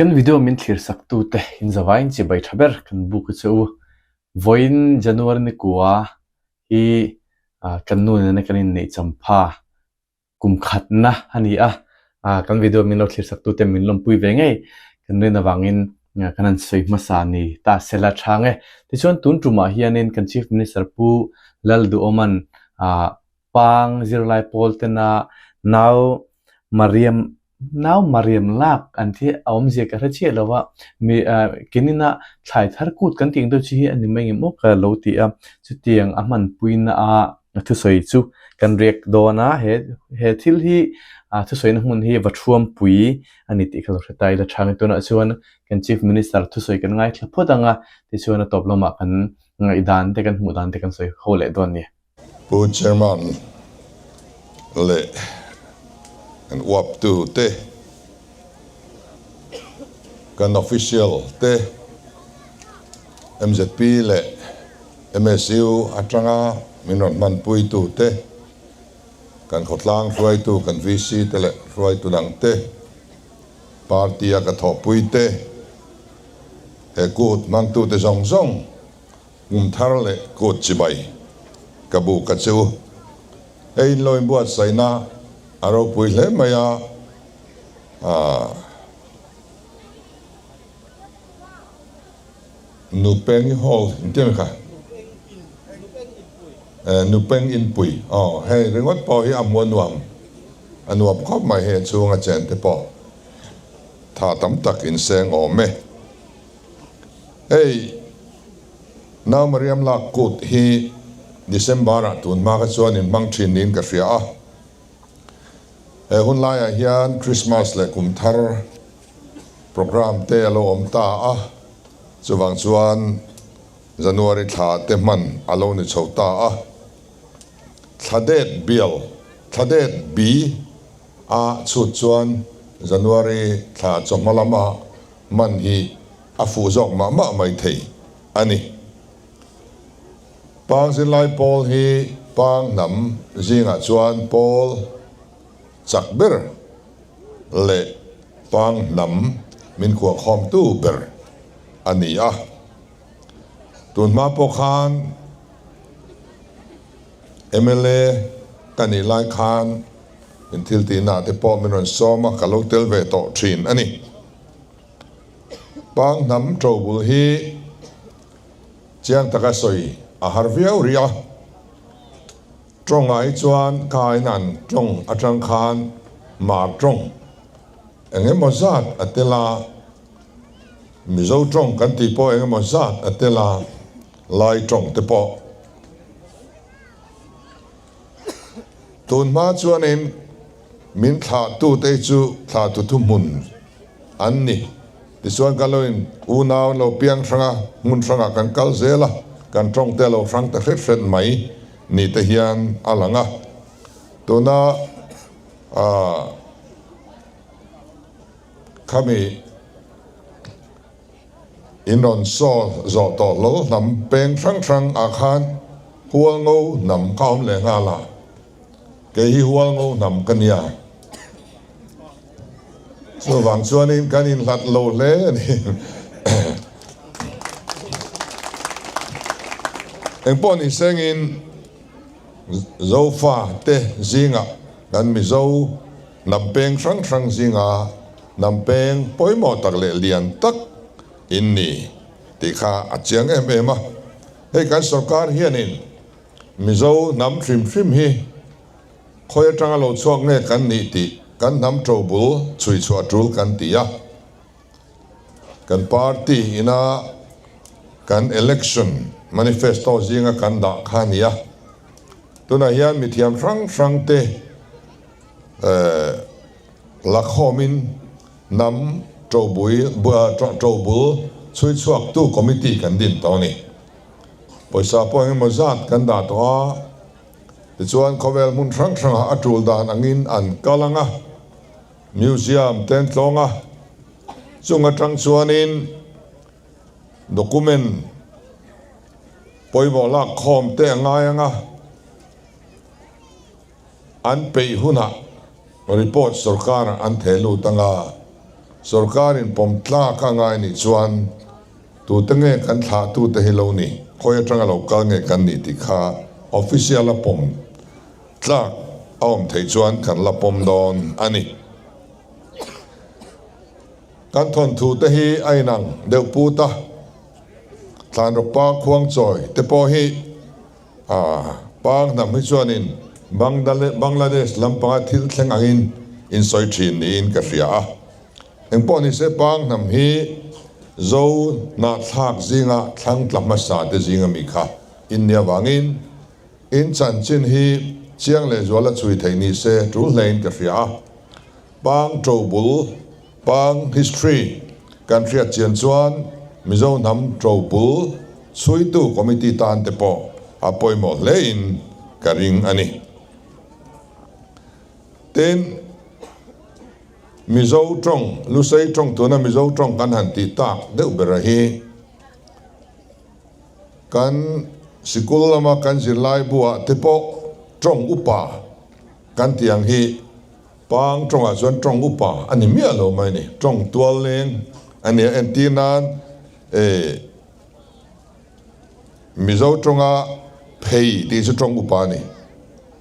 Kan video min thlir sak tu te in zavaiin chibai tha ber kan buk a che u. Vawiin January ni kua hi kan nu nena kan inneih champha kum khatna a ni a, kan video min lo thlir sak tu te min lawmpui ve ngei kan rin avangin kan han sawi hmasa ni ta sela chhang e. Tichuan tun tumah hianin kan Chief Minister Pu Lalduhawman Pang zirlai pawl tena nau Mariam Nau Mariam lak an thi a awmzia ka hre chiah lo a, mi kinina thlai thar kut kan tih ang deuh chi hi a ni mai ngem aw ka lo ti a, chutiang a hmanpuina a thusawi chu kan riak dawn a, he he thil hi thusawina hmun hi va thuampui a ni tih ka lo hre ta ila tha nge tunah chuan kan Chief Minister thusawi kan ngaithla phawt ang a, tichuan a tawp lamah kan ngaihdan te kan hmuh dan te kan sawi ho leh dawn a ni. Pu Chairman leh kan uaptu te, kan official te, mzp leh MSU atanga min rawn hmanpuitu te, kan khawtlang hruaitu kan VC te leh hruaitu dang te, party a ka thawhpui te, he kut hmangtute zawng zawng, Kum thar leh kut chibai ka bu ka chu hei in lo inbuatsaihna a ropui hle mai a, Nupeng Hall engtin nge kha? Nupeng Inpui aw hei ringawt pawh hi a hmuh a nuam a nuam khawp mai hei a chhunga chen te pawh tha tam tak inseng awm e. Hei, Nau Mariam lak kut hi December ah tun hma kha chuan in hmang thin niin ka hria a. He hun laiah hian Christmas leh kum thar programme te a lo awm ta a, chuvang chuan January thla te hman a lo ni chho ta a. Thla det bial, thla det bi a chhut chuan January thla chawhma lama Man hi a fuh zawk mah mah mai thei a ni. Pang zirlai pawl hi pang hnam zingah chuan pawl chak ber leh pang hnam min kuahkhawmtu ber a ni a. Tun hma pawh khan mla ka nih lai khan in thil tihna te pawh min rawn sawm a, ka lo tel ve tawh thin a ni. Pang hnam ṭobul hi chiang taka sawi a har viau rih a, ṭawngah hi chuan kha aiin an ṭawng aṭang khan mar ṭawng eng emaw zat a tel a, Mizo ṭawng kan tih pawh eng emaw zat a tel a, Lai ṭawng te pawh. Tun hma chuanin min thlahtute chu thlahtu thuhmun an ni. Tichuan kan lo in unau an lo piang hrang a, hmun hrangah kan kal zel a, kan tawngte a lo hrang ta hret hret mai ni te hian a lang a. Tuna khami In rawn saw zawh tawh lo hnam peng hrang hrang ah khan Hualngo hnam ka awm leh nghal a, kei hi Hualngo hnam ka nia. Chuvang chuanin kan inhlat lo hle a ni. Engpawh ni sengin Zofa te zingah kan Mizo Hnam peng hrang hrang zinga hnam peng pawimawh tak leh lian tak in ni tih kha a chiang em em a. Hei kan sorkar hianin Mizo hnam hrim hrim hi khawi atanga lo chhuak nge kan nih tih kan hnam ṭo bul chhui chhuah ṭul kan ti a. Kan party ina kan election manifesto zinga kan dah kha a ni a. Tunah hian mithiam hrang hrang te Lakhawmin hnam ṭobul chhui chhuaktu committee kan din tawh a ni. Pawisa pawh engemaw zat kan dah tawh a, tichuan khawvel hmun hrang hrangah a ṭul dan angin an kal ang a, museum te an tlawng a, chung aṭang chuanin document pawimawh lakkhawm te a ngai ang a. An peih hunah report sorkarah an theh lut anga. Sorkarin pawm tlak a ngai nih chuan tute nge kan thlahtute hi lo ni, khawi atanga lo kal nge kan nih tih kha official a pawm tlak a awm theih chuan kan la pawm dawn a ni. Kan thawnthu te hi a inang deuh put a, Thlanrawkpa Khuangchawi te pawh hi Pang hnam hi chuanin Bangladesh lampanga thil thleng angin in sawi thin niin ka hria a. Engpawh nise Pang hnam hi Zo hnahthlak zinga thlang tla hmasa te zinga mi kha in nia vangin in chanchin hi chiang lehzuala chhui theih nise tul hlein ka hria a. Pang ṭobul, Pang history, kan hriat chian chuan Mizo hnam ṭobul chhuitu committee tan te pawh a pawimawh hlein ka ring a ni. Tin, Mizo ṭawng, Lusei ṭawng tuna Mizo ṭawng kan han tih tak deuh bera hi kan sikul lama kan zirlai buah te pawh ṭawng upa kan tih ang hi Pang tawngah chuan tawng upa a ni miah lo mai ni. Tawng tual leng a nia entir nan eh Mizo tawnga phei tih chu tawng upa a ni.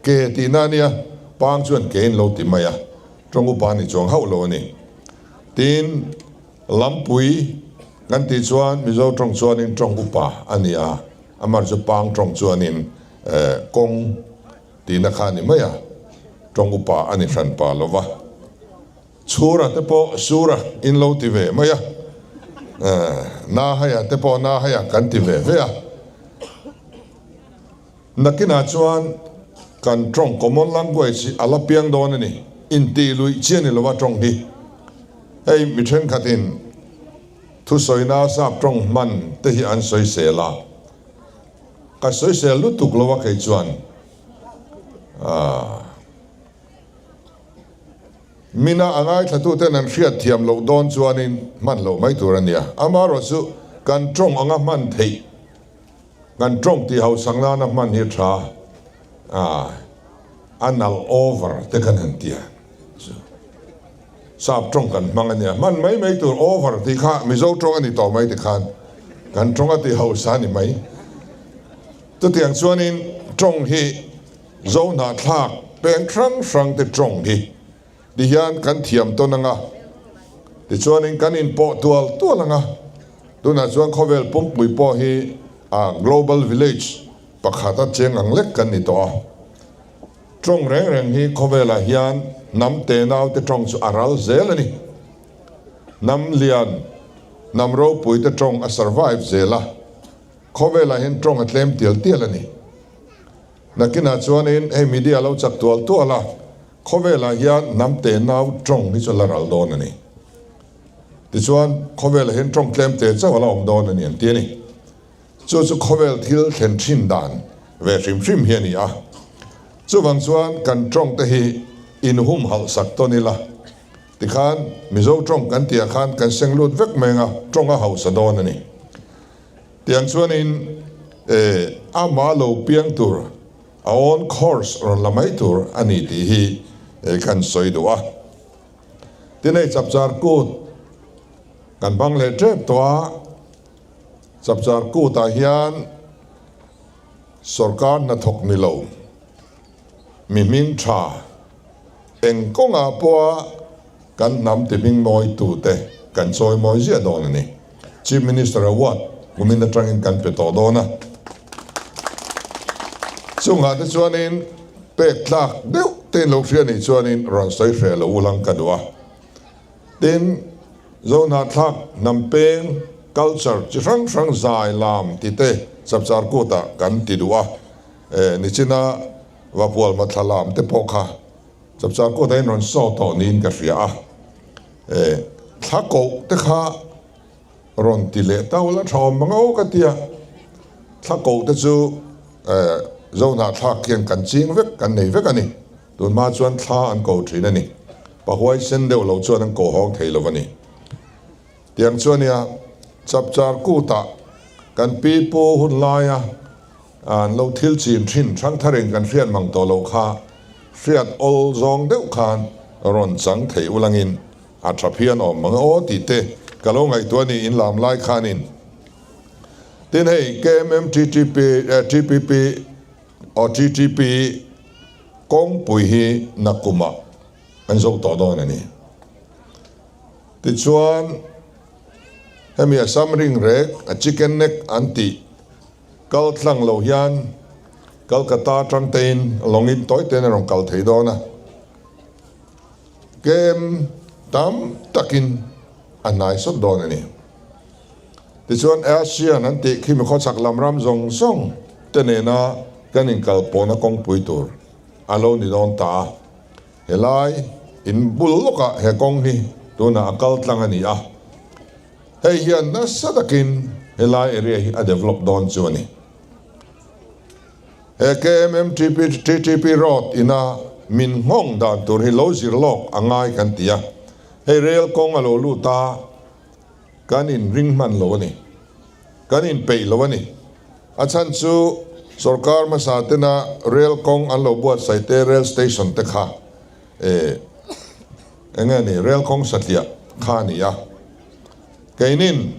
Ke tihna a nia, pang chuan ke in lo ti mai a, tawng upa a ni chuang hauh lo a ni. Tin, lampui kan tih chuan Mizo tawng chuanin tawng upa a ni a, amah chu pang tawng chuanin eh kawng Tihna kha a ni mai a, tawng upa a ni hran pa lo va. Chhura te pawh Sura in lo ti ve mai a, Nahaia te pawh Nahaia kan ti ve ve a. Nakinah chuan kan tawng common language hi a la piang dawn a ni, intih luih chi a ni lo va tawng hi. Hei mi thenkhatin thusawina sap tawng hman te hi an sawisel a. Ka sawisel lutuk lo a kei chuan aah Mina a ngaithlatuten an hriat thiam loh dawn chuanin hman loh mai tur a nia. Amaherawh chu kan tawng anga hman theih, kan tawng tih hausak nana hman hi tha aah a nalh over te kan han tia chu. Sap tawng kan hmang a nia, hman mai mai tur over tih kha Mizo tawng a ni tawh mai tikhan kan tawng a ti hausa a ni mai. Chutiang chuanin tawng hi Zo hnahthlak peng hrang hrang te tawng hi tihian kan thiam tawn anga, tichuanin kan inpawh tual tual anga, tunah chuan khawvel pumpui pawh hi a global village pakhat a cheng ang lek kan ni tawh a. Tawng reng reng hi khawvelah hian hnam tenaute tawng chu a ral zel a ni. Hnam lian, hnam ropuite tawng a survive zel a, khawvelah hian tawng a tlem tial tial a ni. Nakinah chuanin hei media lo chak tual tual a, khawvelah hian hnam tenau tawng hi chu a la ral dawn a ni. Tichuan, khawvelah hian tawng tlem te chauh a la awm dawn a ni an ti a ni. Chu chu khawvel thil thlen thin dan ve hrim hrim hi a ni a. Chuvang chuan kan tawng te hi inhumhalh sak tawn ila, tikhan Mizo tawng kan tihah khan kan seng lut vek mai anga tawng a hausa dawn a ni. Tiang chuanin eh ama lo piang tur a own course rawn la mai tur a ni tih hi kan sawi duh a. Tin hei chapchar kut kan hmang leh tep tawh a. Chapchar kutah hian sawrkar hnathawk ni lo, mi hming tha, eng kawngah pawha kan hnam ti hming mawitute kan chawi mawi ziah dawn a ni. Chief Minister Award kumin atangin kan pe tawh dawn a. Chungah te chuanin pek tlak deuh te in lo hria nih chuanin rawn sawi hreh lo ulang ka duh a. Tin, Zohnahthlak hnam peng, culture, chi hrang hrang zai lam ti te Chapchar kutah kan ti duh a, eh, nichina Vapual Mathla lam te pawh kha Chapchar kutah in rawn saw tawh niin ka hria a, eh, thla koh te kha rawn ti leh ta ula tha awm mang aw ka ti a, thla koh te chu, eh, Zohnahthlak hian kan ching vek, kan nei vek a ni. Tunhma chuan thla an ko thin a ni. Pa huaisen deuh lo chuan an ko hawng thei lo a ni. Tiang chu a nia, Chapchar kutah kan pi pu hun laia an lo thil chin thin hrangtharin kan hriat mang tawh lo kha hriat awl zawng deuh khan rawn chang thei ulangin. A tha phian awm mang aw tih te ka lo ngaihtuah a ni in lam lai khanin. Tin hei KMMTTP TPP aw TTP kawngpui hi nakumah an zo tawh dawn a ni. Tichuan hemi Assam ring rek a chicken neck an tih kal tlang lo hian Calcutta atang tein lawngin tawi tein a rawn kal thei dawn a. Kem tam takin a hnai sawt dawn a ni. Tichuan ASEAN an tih khi mi khawchhak lam ram zawng zawng te nena kan inkal pawhna kawngpui tur a lo ni dawn ta a. Helai in bul lawkah he kawng hi tunah a kal tlang a ni a. Hei hian nasa takin helai area hi a develop dawn chu a ni. He KMMTP TTP road ina min nghawng dan tur hi lo zir lawk a ngai kan ti a. Hei rail kawng a lo lut a, kan in ring hman lo a ni. Kan in peih lo a ni. A chhan chu sorkar hmasa tena rail kawng an lo buatsaih te, rail station te kha eh eng nge ni, rail kawng satliah kha a ni a. Keinin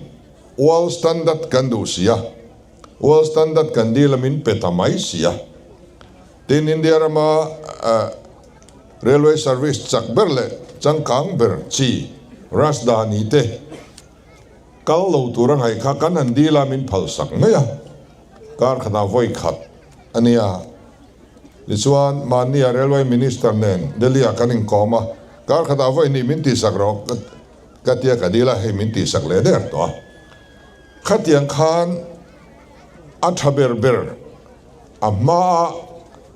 world standard kan duh si a, world standard kan dil a min pe ta mai si a. Tin, India rama railway service chak ber leh changkang ber chi Rajdhani te kal lo tur a ngaih kha kan han dil a min phal sak mai a, kar khatah vawi khat a nia. Tichuan, mahnia railway minister nen Delhi ah kan inkawm a, kar khatah vawi hnih min tihsak rawh ka tia ka dil a, hei min tihsak leh der tawh a. Khatiang khan a tha ber ber a hmaa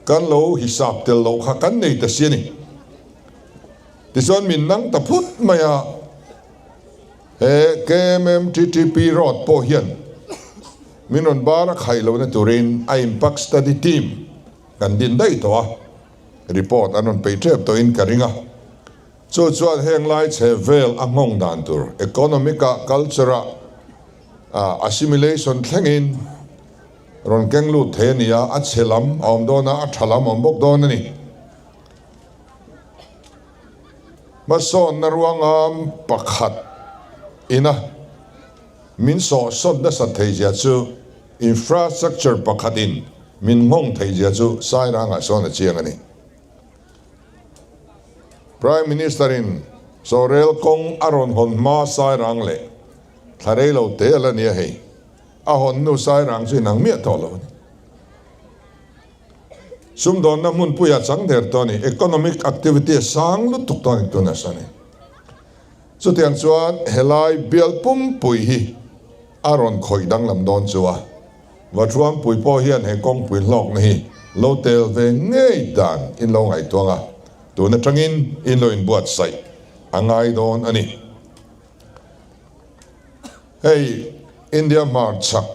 kan lo hisap tel loh kha kan nei ta si a ni. Tichuan min nang ta phut mai a, he KMMTTP road pawh hian min rawn bar a khaih lohna turin a impact study team kan din daih tawh a, report an rawn peih tep tawhin ka ring a. Chu chuan heng lai chhe vel a nghawng dan tur economic ah, culture ah assimilation thlengin rawn keng lut thei a ni a, a chhe lam a awm dawn a, a tha lam a awm bawk dawn a ni. Hmasawnna ruangam pakhat ina min sawhsawn nasat theihzia chu infrastructure pakhatin min nghawng theihzia chu Sairangah sawn a chiang a ni. Prime Minister in Saw-rel kawng a rawn hawn hma Sairang leh thla rei lo te a la nia hei. A hawn nu Sairang chu inang miah tawh lo a ni. Sumdawnna hmunpui a chang der tawh a ni. Economic activity a sang lutuk tawh a ni tun nasa a ni. Chutiang chuan helai bial pumpui hi a rawn khawih danglam dawn chu a. Vatruangpui pawh hian he kawngpui hlawkna hi lo tel ve ngei dan in lo ngaihtuang a, tun atangin in lo inbuatsaih a ngai dawn a ni. Hei India hmarchhak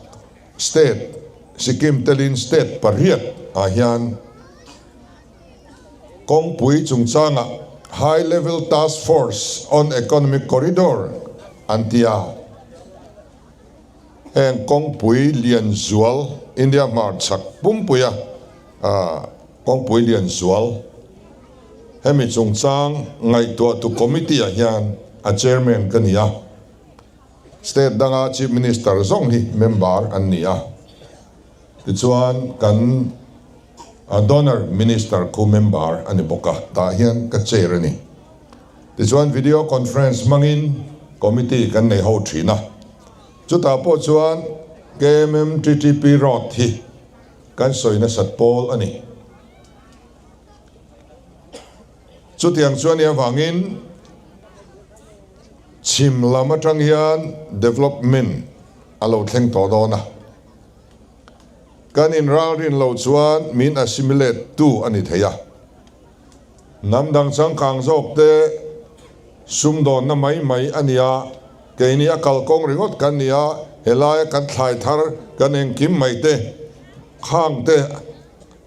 state Sikkim telin state pariat ah hian kawngpui chungchangah High Level Task Force on Economic Corridor an ti a. Heng kawngpui lian zual, India hmarchhak pumpuia kawngpui lian zual, hemi chungchang ngaihtuahtu committee ah hian a chairman ka ni a, state danga chief minister zawng hi member an ni a, tichuan kan donor minister khu member a ni bawk a, tah hian ka chair a ni. Tichuan video conference hmangin committee kan nei ho thin a, chutah pawh chuan KMMTTP road hi kan sawi nasat pawl a ni. Chutiang chuan i avangin chhim lam atang hian development a lo thleng tawh dawn a, kan inralrin loh chuan min assimilate tu a ni thei a. Hnam dang changkang zawk te sumdawnna mai mai a nia, keini a kalkawng ringawt kan nia, helaia kan thlai thar kan engkim mai te khang te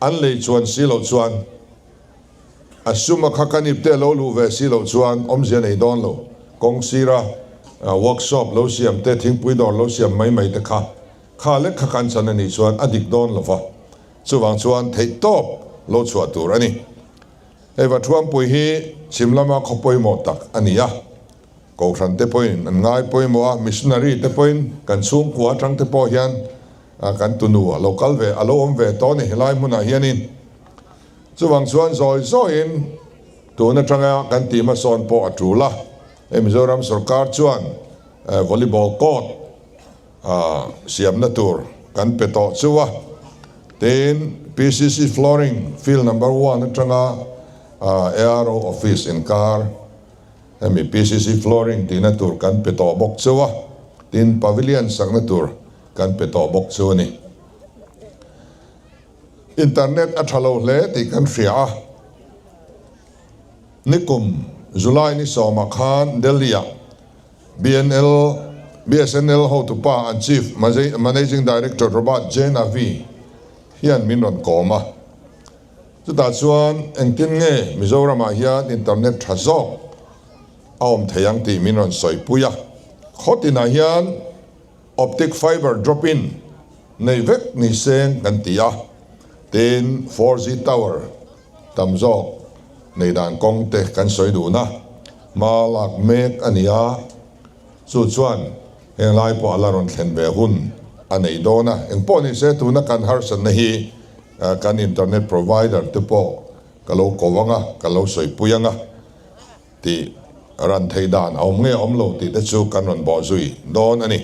an lei chuan si loh chuan a sum a kha kan ip te a lo luh ve si loh chuan awmzia nei dawn lo, kawng sira workshop lo siam te thingpui dawr lo siam mai mai te kha kha lek kha kan chan a nih chuan a dik dawn lo va. Chuvang chuan theihtawp lo chhuah tur a ni. Hei Vathuampui hi chhim lama khaw pawimawh tak a ni a. Kohhran te pawhin an ngai pawimawh a, missionary te pawhin kan chhungkua atang te pawh hian kan tunu a lo kal ve, a lo awm ve tawh a ni helai hmunah hianin. Chuvang chuan zawi zawiin tun atanga kan tih hmasawn pawh a tul a, hei Mizoram sorkar chuan volleyball court siamna tur kan pe tawh chu a, tin PCC flooring field number one atanga ARO office inkar Hemi PCC flooring tihna tur kan pe tawh bawk cheu a, tin pavilion sakna tur kan pe tawh bawk cheu a ni. Internet a tha lo hle tih kan hria a, nikum July ni sawmah khan Delhi-ah BNL, BSNL hotupa an Chief Managing Director Robert J. Navi hian min rawn kawm a. Chutah chuan engtin nge Mizoramah hian internet tha zawk a awm thei ang tih min rawn sawipui a. Khaw tinah hian optic fiber drop in nei vek ni seng kan ti a, tin 4G tower tam zawk nei dan kawng te kan sawi dun a, hma lak mek a ni a, chu chuan heng lai pawh a la rawn thlen ve hun a nei dawn a. Engpawh ni se tuna kan harsatna hi Kan internet provider te pawh ka lo ko ang a, ka lo sawipui ang a tih ran theih dan a awm nge awm lo tih te chu kan rawn bawh zui dawn a ni.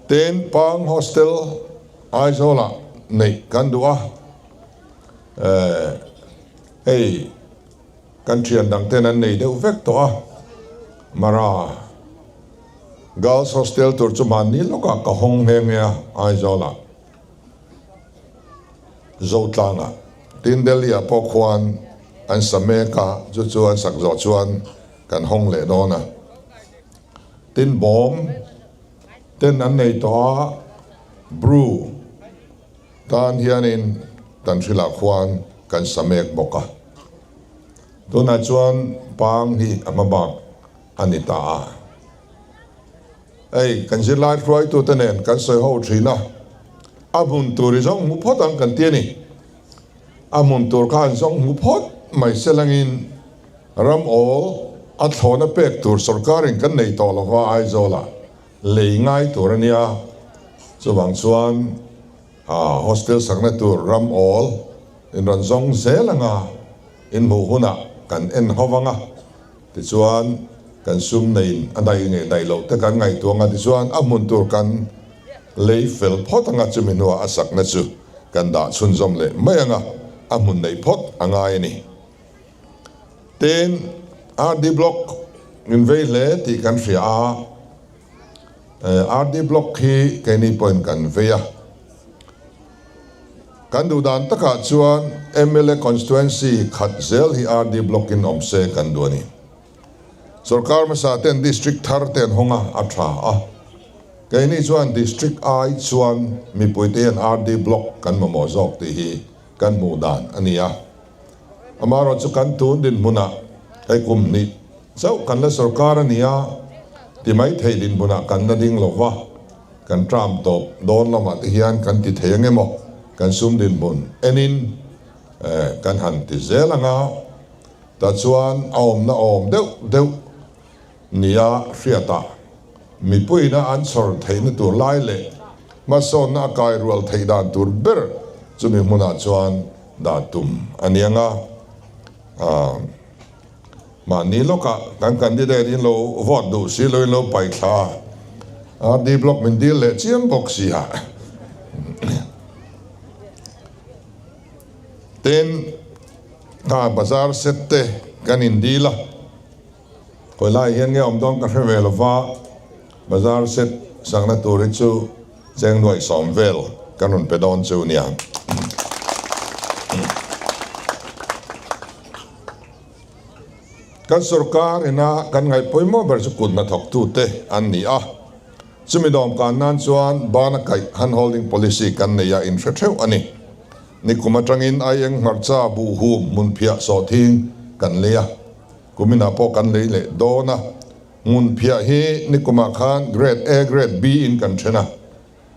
Tin, Pang Hostel Aizawlah neih kan duh a, hei kan thian dang ten an nei deuh vek tawh a, Mara Girls Hostel tur chu mahni lawkah ka hawng nghe nghe a Aizawlah. Zotlangah tin Delhi-ah pawh khuan an sa mek a, chu chu an sak zawh chuan kan hawng leh dawn a. Tin bawm ten an nei tawh a, Bru tan hianin kan hrilah khuan kan sa mek bawk a. Tunah chuan pang hi a hmabak a ni ta a. Hei, kan zirlai hruaitute nen kan sawi ho thin a, a hmun tur i zawng hmu phawt ang kan ti a ni. A hmun tur kha an zawng hmu phawt mai se langin ram awl a thlawna pek tur sorkarin kan nei tawh lova Aizawlah lei ngai tur a nia. Chuvang chuan hostel sakna tur ram awl in rawn zawng zel anga in hmuh hunah kan en ho vang a. Tichuan, kan sum neiin a daih ngei daih loh te kan ngaihtuah anga tichuan a hmun tur kan lei fel phawt anga chumi hnuah a sakna chu kan dah chhunzawm leh mai anga a hmun neih phawt a ngai a ni. Tin, RD Block min vei hle tih kan hria a, RD Block hi keini pawhin kan vei a. Kan duh dan takah chuan mla constituency khat zel hi RD block in awm se kan duh a ni. Sorkar hmasa ten district thar te an hawng a, a tha a. Keini chuan district ai chuan mipui te hian RD block kan mamawh zawk tih hi kan hmuh dan a ni a. Amaherawhchu kan tun dinhmunah hei kum hnih chauh kan la sorkar a ni a, ti mai thei dinhmunah kan la ding lo va. Kan tram tawp dawn lamah te hian kan ti thei ang emaw, kan sum dinhmun enin kan han ti zel ang a, tah chuan a awmna awm deuh deuh nia hriatah mipuiina an chhawr theihna tur lai leh hmasawnna a kai rual theih dan tur ber chumi hmunah chuan dah tum a ni ang a. Mahni lawkah kan candidate in lo vote duh si lo in lo paih thla a, RD Block min dil leh chiam bawk si a. Tin, kha bazar set te kan in dil a, khawi lai hian nge awm dawn ka hre ve lova, bazar set sakna tur hi chu cheng nuaih sawm vel kan rawn pe dawn chu nia. Kan sorkar ina kan ngaih pawimawh ber chu kut hnathawktute an ni a, chumi dawmkan nan chuan bana kaih hand holding policy kan nei a inhre theuh a ni. Nikum atangin aieng hmarcha buhhum hmunphiah sawhthing kan lei a, kuminah pawh kan lei leh dawn a. Hmunphiah hi nikumah khan grade A, grade B in kan then a,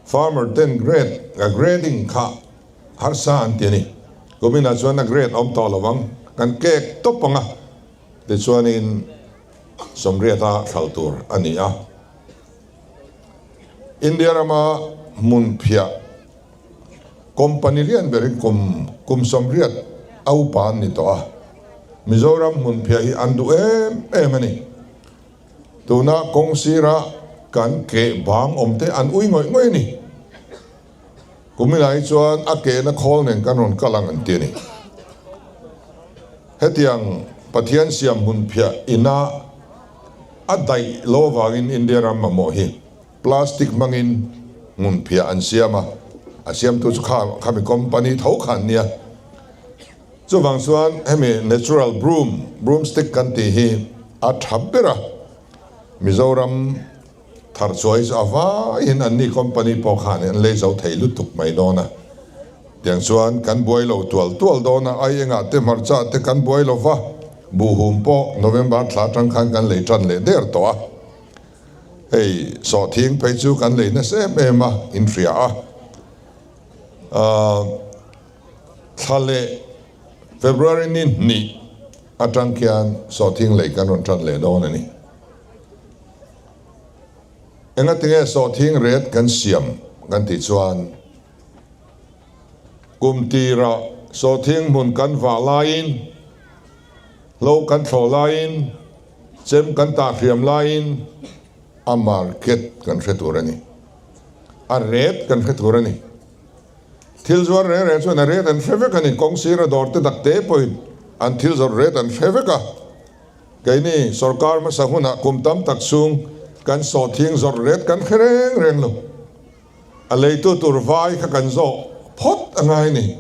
farmer ten grade grading kha Harsa an ti a ni. Kuminah chuan a grade awm tawh lo ang, kan kek tawp ang a, tichuanin sawmriata hralh tur a ni a. India rama hmunphiah company lian ber hi kum kum 80 a upa an ni tawh a, Mizoram hmunphiah hi an duh em em a ni. Tuna kawng sira kan keh bang awm te an ui ngawih ngawih a ni. Kuminah hi chuan a kehna khawl nen kan rawn kal ang an ti a ni. Hetiang Pathian siam hmunphiah ina a daih lo avangin India ram mamawh hi plastic hmangin hmunphiah an siam a, a siamtu chu kha khami company tho kha an nia. Chuvang chuan hemi natural broom, broom stick kan tih hi a tha ber a, Mizoram thar chuai chu a vaiin anni company pawh khan an lei zo thei lutuk mai dawn a. Tiang chuan kan buai lo tual tual dawn a, ai engah te hmarcha te kan buai lo va, buhhum pawh November thla atang khan kan lei tan leh der tawh a. Hei sawhthing phei chu kan lei nasa em em a, inhria a. Ahh. Thla leh February ni hnih atang khian sawhthing lei kan rawn tan leh dawn a ni. Engatinge sawhthing ret kan siam kan tih chuan kum tirah sawhthing hmun kan vah laiin, hlo kan thlawh laiin, chem kan tah hriam laiin a market kan hre tur a ni. A ret kan hre tur a ni. Thil zuar reng reng chuan a ret an hre vek a ni. Kawng sira dawr te dak te pawhin an thil zawrh ret an hre vek a. Keini sorkar hmasa hunah kum tam tak chhung kan sawhthing zawrh ret kan hre reng reng lo. A leitu tur vai kha kan zawh phawt a ngai ni.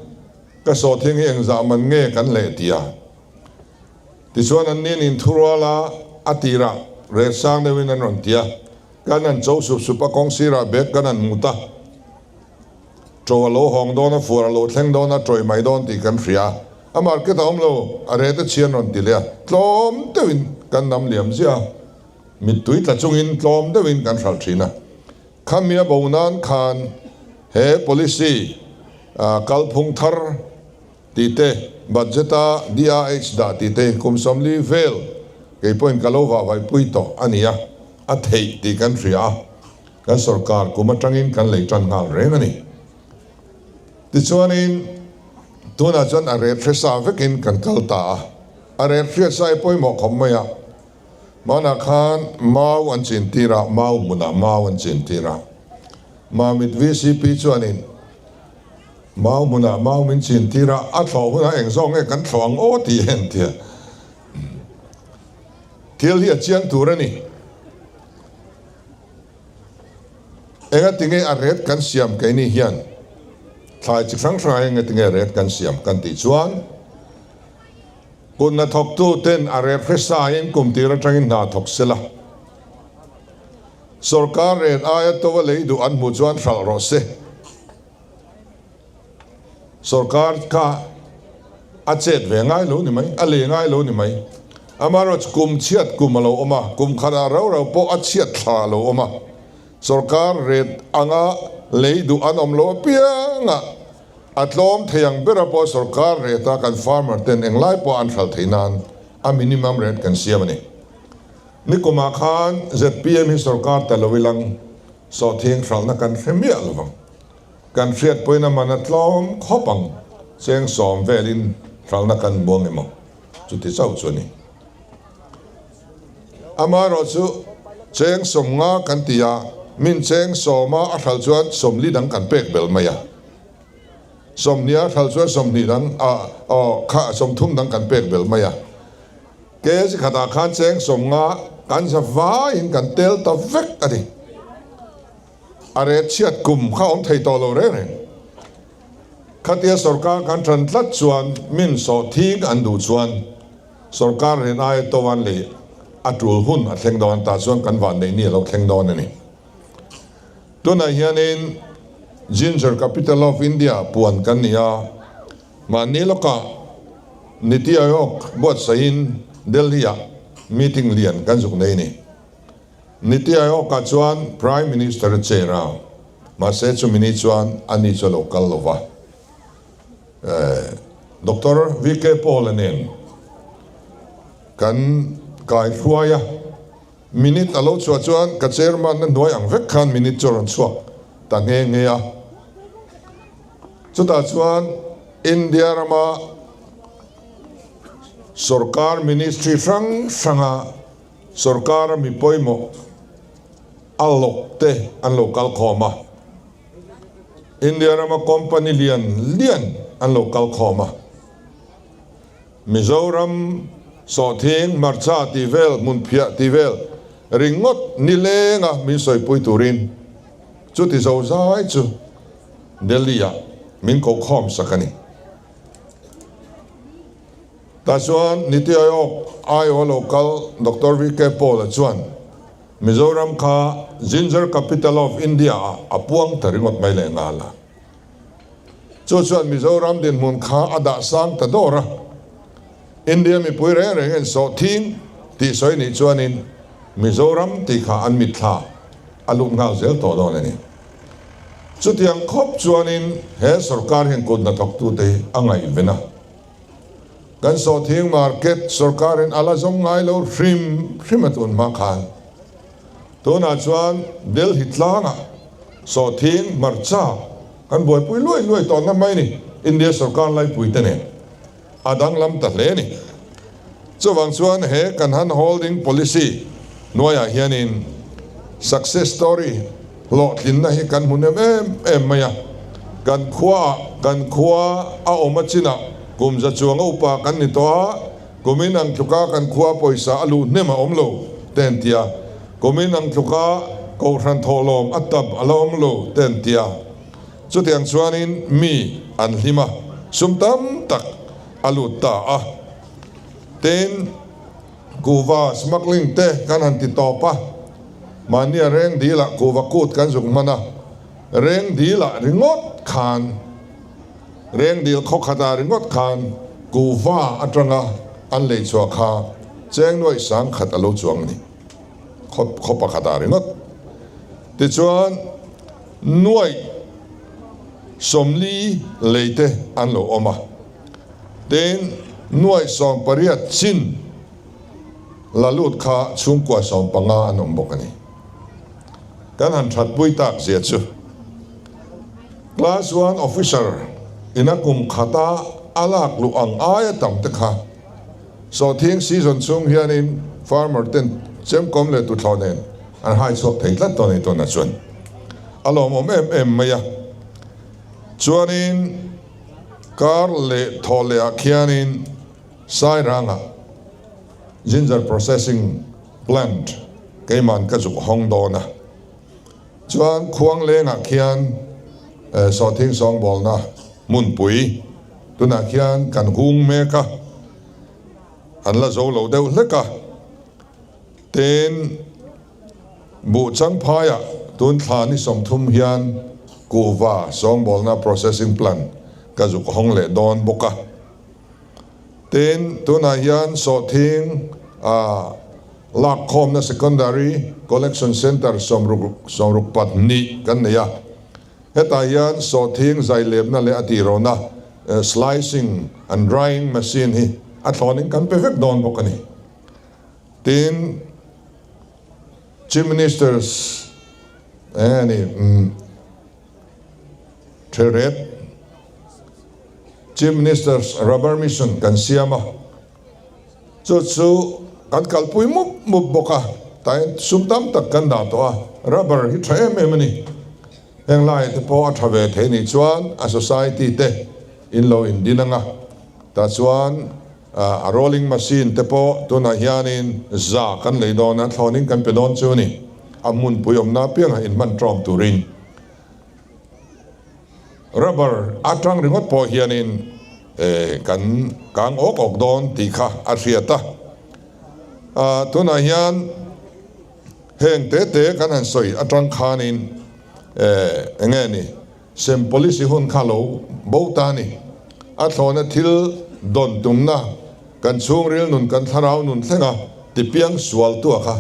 Ka sawhthing hi engzah man nge kan leh ti a. Tichuan an nin inthurual a, a tirah ret sang deuhin an rawn ti a. Kan han cho sup sup a, kawng sirah bag kan han mut a. Ṭo a lo hawng dawn a, fuar a lo thleng dawn a, ṭawih mai dawn tih kan hria. A market a awm lo, a rete chhian rawn ti leh a, tlawm deuhin kan nam liam ziah a, mittui tla chungin tlawm deuhin kan hralh ṭhin a. Khami a bo nan khan he policy kalphung thar tih te, budget a DRH dah tih te kum 40 vel kei pawhin ka lo vahvaihpui tawh a ni a, a theih tih kan hria a. Kan sorkar kum atangin kan lei tan nghal reng a ni. Tichuanin tunah chuan a ret hre sa vekin kan kal ta a, a ret hriat sa hi pawimawh khawp mai a. Hmanah khan mau an chin tir a, mau hmunah mau an chin tir a. Mamit vcp chuanin mau hmunah mau min chin tir a, a thlawh hunah eng zawk nge kan thlawh ang aw tih a entir. Thil hi a chiang tur a ni. Engatinge a ret kan siam keini hian thlai chi hrang hrangah hian engatinge ret kan siam kan tih chuan kut hnathawktu ten a ret hre sain kum tir atangin hna thawk sela sorkar ret aia tova lei duh an hmuh chuan hralh rawh se. Sorkar kha a chet ve ngai lo ni mai, a lei ngai lo ni mai. Amaherawhchu kum chhiat kum a lo awm a, kum khatah rau rau pawh a chhiat thla a lo awm a. Sorkar ret anga lei duh an awm lo apianga a tlawm thei ang bera pawh sorkar reta kan farmer ten englai pawh an hralh theih nan a minimum rate kan siam a ni. Nikumah khan zpm hi sorkar ta lo ilang sawhthing hralhna kan hre miah lovang. Kan hriatpuina man a tlawm khawp ang, cheng 10 velin hralhna kan buang emaw chuti chauh chu a ni. Amaherawh chu cheng 50 kan ti a, min cheng 10-a a hralh chuan 40 dang kan pek belh mai a, 20-a a hralh chuan 20 dang a aw kha 30 dang kan pek belh mai a. Kg khatah khan cheng 50 kan za vaiin kan tel ta vek a ni. A ret chhiat kum kha awm thei tawh lo reng reng. Khatia sorkar kan tan tlat chuan min sawh thing an duh chuan sorkar ren aia to an lei a tul hun a thleng dawn tah chuan kan vanneih ni a lo thleng dawn a ni. Tunah hianin Ginger Capital of India puan kan ni a, mahni lawkah Niti Aayog buatsaihin Delhi-ah meeting lian kan zuk nei a ni. Niti Aayog-ah chuan Prime Minister a chair a, mahse chumi ni chuan ani chu a lo kal lo va. Doctor VK Paul-a nen kan kaihruai a. Minute a lo chhuah chuan ka chairman na hnuai ang vek khan minute chu a rawn chhuak ta nghe nghe a. Chutah chuan India rama sorkar ministry hrang hranga sorkara mi pawimawh a lawk te an lo kal khawm a. India rama company lian lian an lo kal khawm a. Mizoram sawhthing, hmarcha tih vel, hmunphiah tih vel ringawt nilenga min sawipui turin chuti zozai chu Delhi-ah min kokhawm sak a ni. Tah chuan Niti Aayog aiawha lo kal Doctor VK Paul-a chuan Mizoram kha Ginger Capital of India-ah a puang ta ringawt mai leh nghal a. Chu chuan Mizoram dinhmun kha a dah sang ta dawr a. India mipui reng reng in sawhthing tih sawi nih chuanin Mizoram tih kha an mitthla a lut nghal zel tawh dawn a ni. Chutiang khawp chuanin he sorkar hian kut hnathawktute hi a ngaihven a. Kan sawhthing market sorkarin a la zawng ngai lo hrim hrim a tun hma khan. Tunah chuan Delhi tlangah sawhthing hmarcha kan buaipui luai luai tawh ngam mai a ni, India sorkar laipuite nen a danglam ta hle a ni. Chuvang chuan he kan han holding policy hnuaiah hianin success story hlawhtlinna hi kan hmu nem em em mai a, kan khuaah kan khua a awm a chinah kum za chuanga upa kan ni tawh a, Kumin ang tluka kan khua pawisa a luh hnem a awm lo te an ti a, kumin ang tluka kohhran thawhlawm a tam a la awm lo te an ti a. Chutiang chuanin mi an hlim a, sum tam tak a lut ta a. Tin, kuhva smuggling te kan han ti tawp a, mahnia reng dilah kuhva kut kan zuk hman a, reng dilah ringawt khan, Rengdil khaw khatah ringawt khan kuhva atanga an lei chhuah kha cheng nuaih sang khat a lo chuang a ni. Khaw khaw pakhatah ringawt. Tichuan nuaih 40 lei te an lo awm a. Tin, nuaih 18 chin la lut kha chhungkua 15 an awm bawk a ni. Kan han thatpui tak zia chu. Class one officer in a kum khata a lak luh ang aia tam te kha sawhthing season chhung hianin farmer ten chemkawm leh tuthlawh nen an hai chhuak thei tlat tawh a ni tunah chuan a lawmawm em em mai a. Chuanin kar leh thawh leh ah khianin Sairangah ginger processing plant keiman ka zuk hawng dawn a. Chuan khuang lengah khian sawhthing sawngbawlna hmunpui tunah khian kan hung mek a, an la zo lo deuh hlek a. Tin, buh changphaiah tun thla ni 30 hian kuhva sawngbawlna processing plant ka zuk hawng leh dawn bawk a. Tin, tunah hian sawhthing ah lakkhawmna Secondary Collection Centre 62 kan nei a. Hetah hian sawhthing zailepna leh a tihrawhna slicing and drying machine hi a thlawnin kan pe vek dawn bawk a ni. Tin, Chief Minister's eng a ni Thelret Chief Minister's Rubber Mission kan siam a, chu chu kan kalpui mup mup bawk a, tain sum tam tak kan dah tawh a, rubber hi tha em em a ni. Heng lai te pawh a tha ve thei nih chuan a society te in lo indin ang a, tah chuan a rolling machine te pawh tunah hianin za kan lei dawn a, thlawnin kan pe dawn chu a ni, a hmunpui awmna apiangah inhman tawm turin. Rubber atang ringawt pawh hianin kan kang awk awk dawn tih kha a hriat a. Tunah hian heng te te kan han sawi atang khanin eng nge ni sem policy hun kha lo bo ta a ni. A thlawhna thil dawn tumna kan chhungril nun kan thlarau nun thlenga tipiang sual tua kha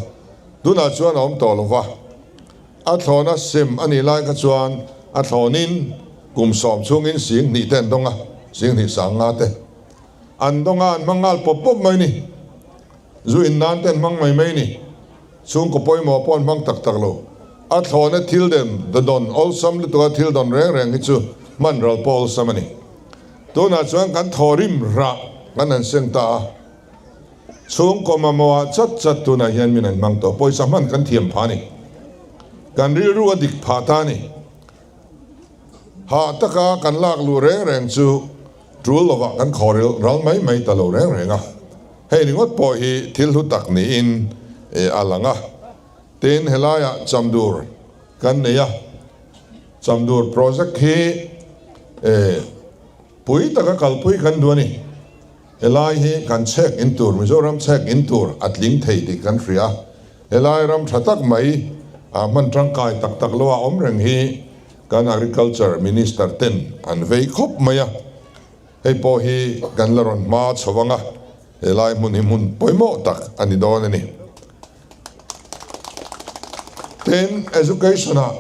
tunah chuan a awm tawh lo va. A thlawhna sem a nih lai kha chuan a thlawnin kum 10 chhungin 2000 te an dawng a, 2000 sanga te an dawng a, an hmang nghal pawp pawp mai ni. Zu in nan te an hmang mai mai ni. Chhungkaw pawimawh pawh an hmang tak tak lo. A thlawna thil den dawn awlsam lutuka thil dawn reng reng hi chu hman ral pawh awlsam a ni. Tunah chuan kan thawhrim rah kan han seng ta a. Chhungkaw mamawhah chat chat tunah hian min an hmang tawh. Pawisa hman kan thiam phah a ni. Kan rilru a dik phah ta a ni. Hah taka kan lak luh reng reng chu tul lovah kan khaw ral mai mai ta lo reng reng a. Hei ringawt pawh hi thil hlu tak niin a lang a. Tin, helaiah Chamdur kan nei a. Chamdur project hi pui taka kalpui kan duh a ni. Helai hi kan chhek in tur, Mizoram chhek in tur a tling thei tih kan hria. Helai ram tha tak mai ah hman tangkai tak tak lo a awm reng hi kan Agriculture Minister ten an vei khawp mai a. Hei pawh hi kan la rawn hma chho ang a, helai hmun hi hmun pawimawh tak a ni dawn a ni. Tin, Education ah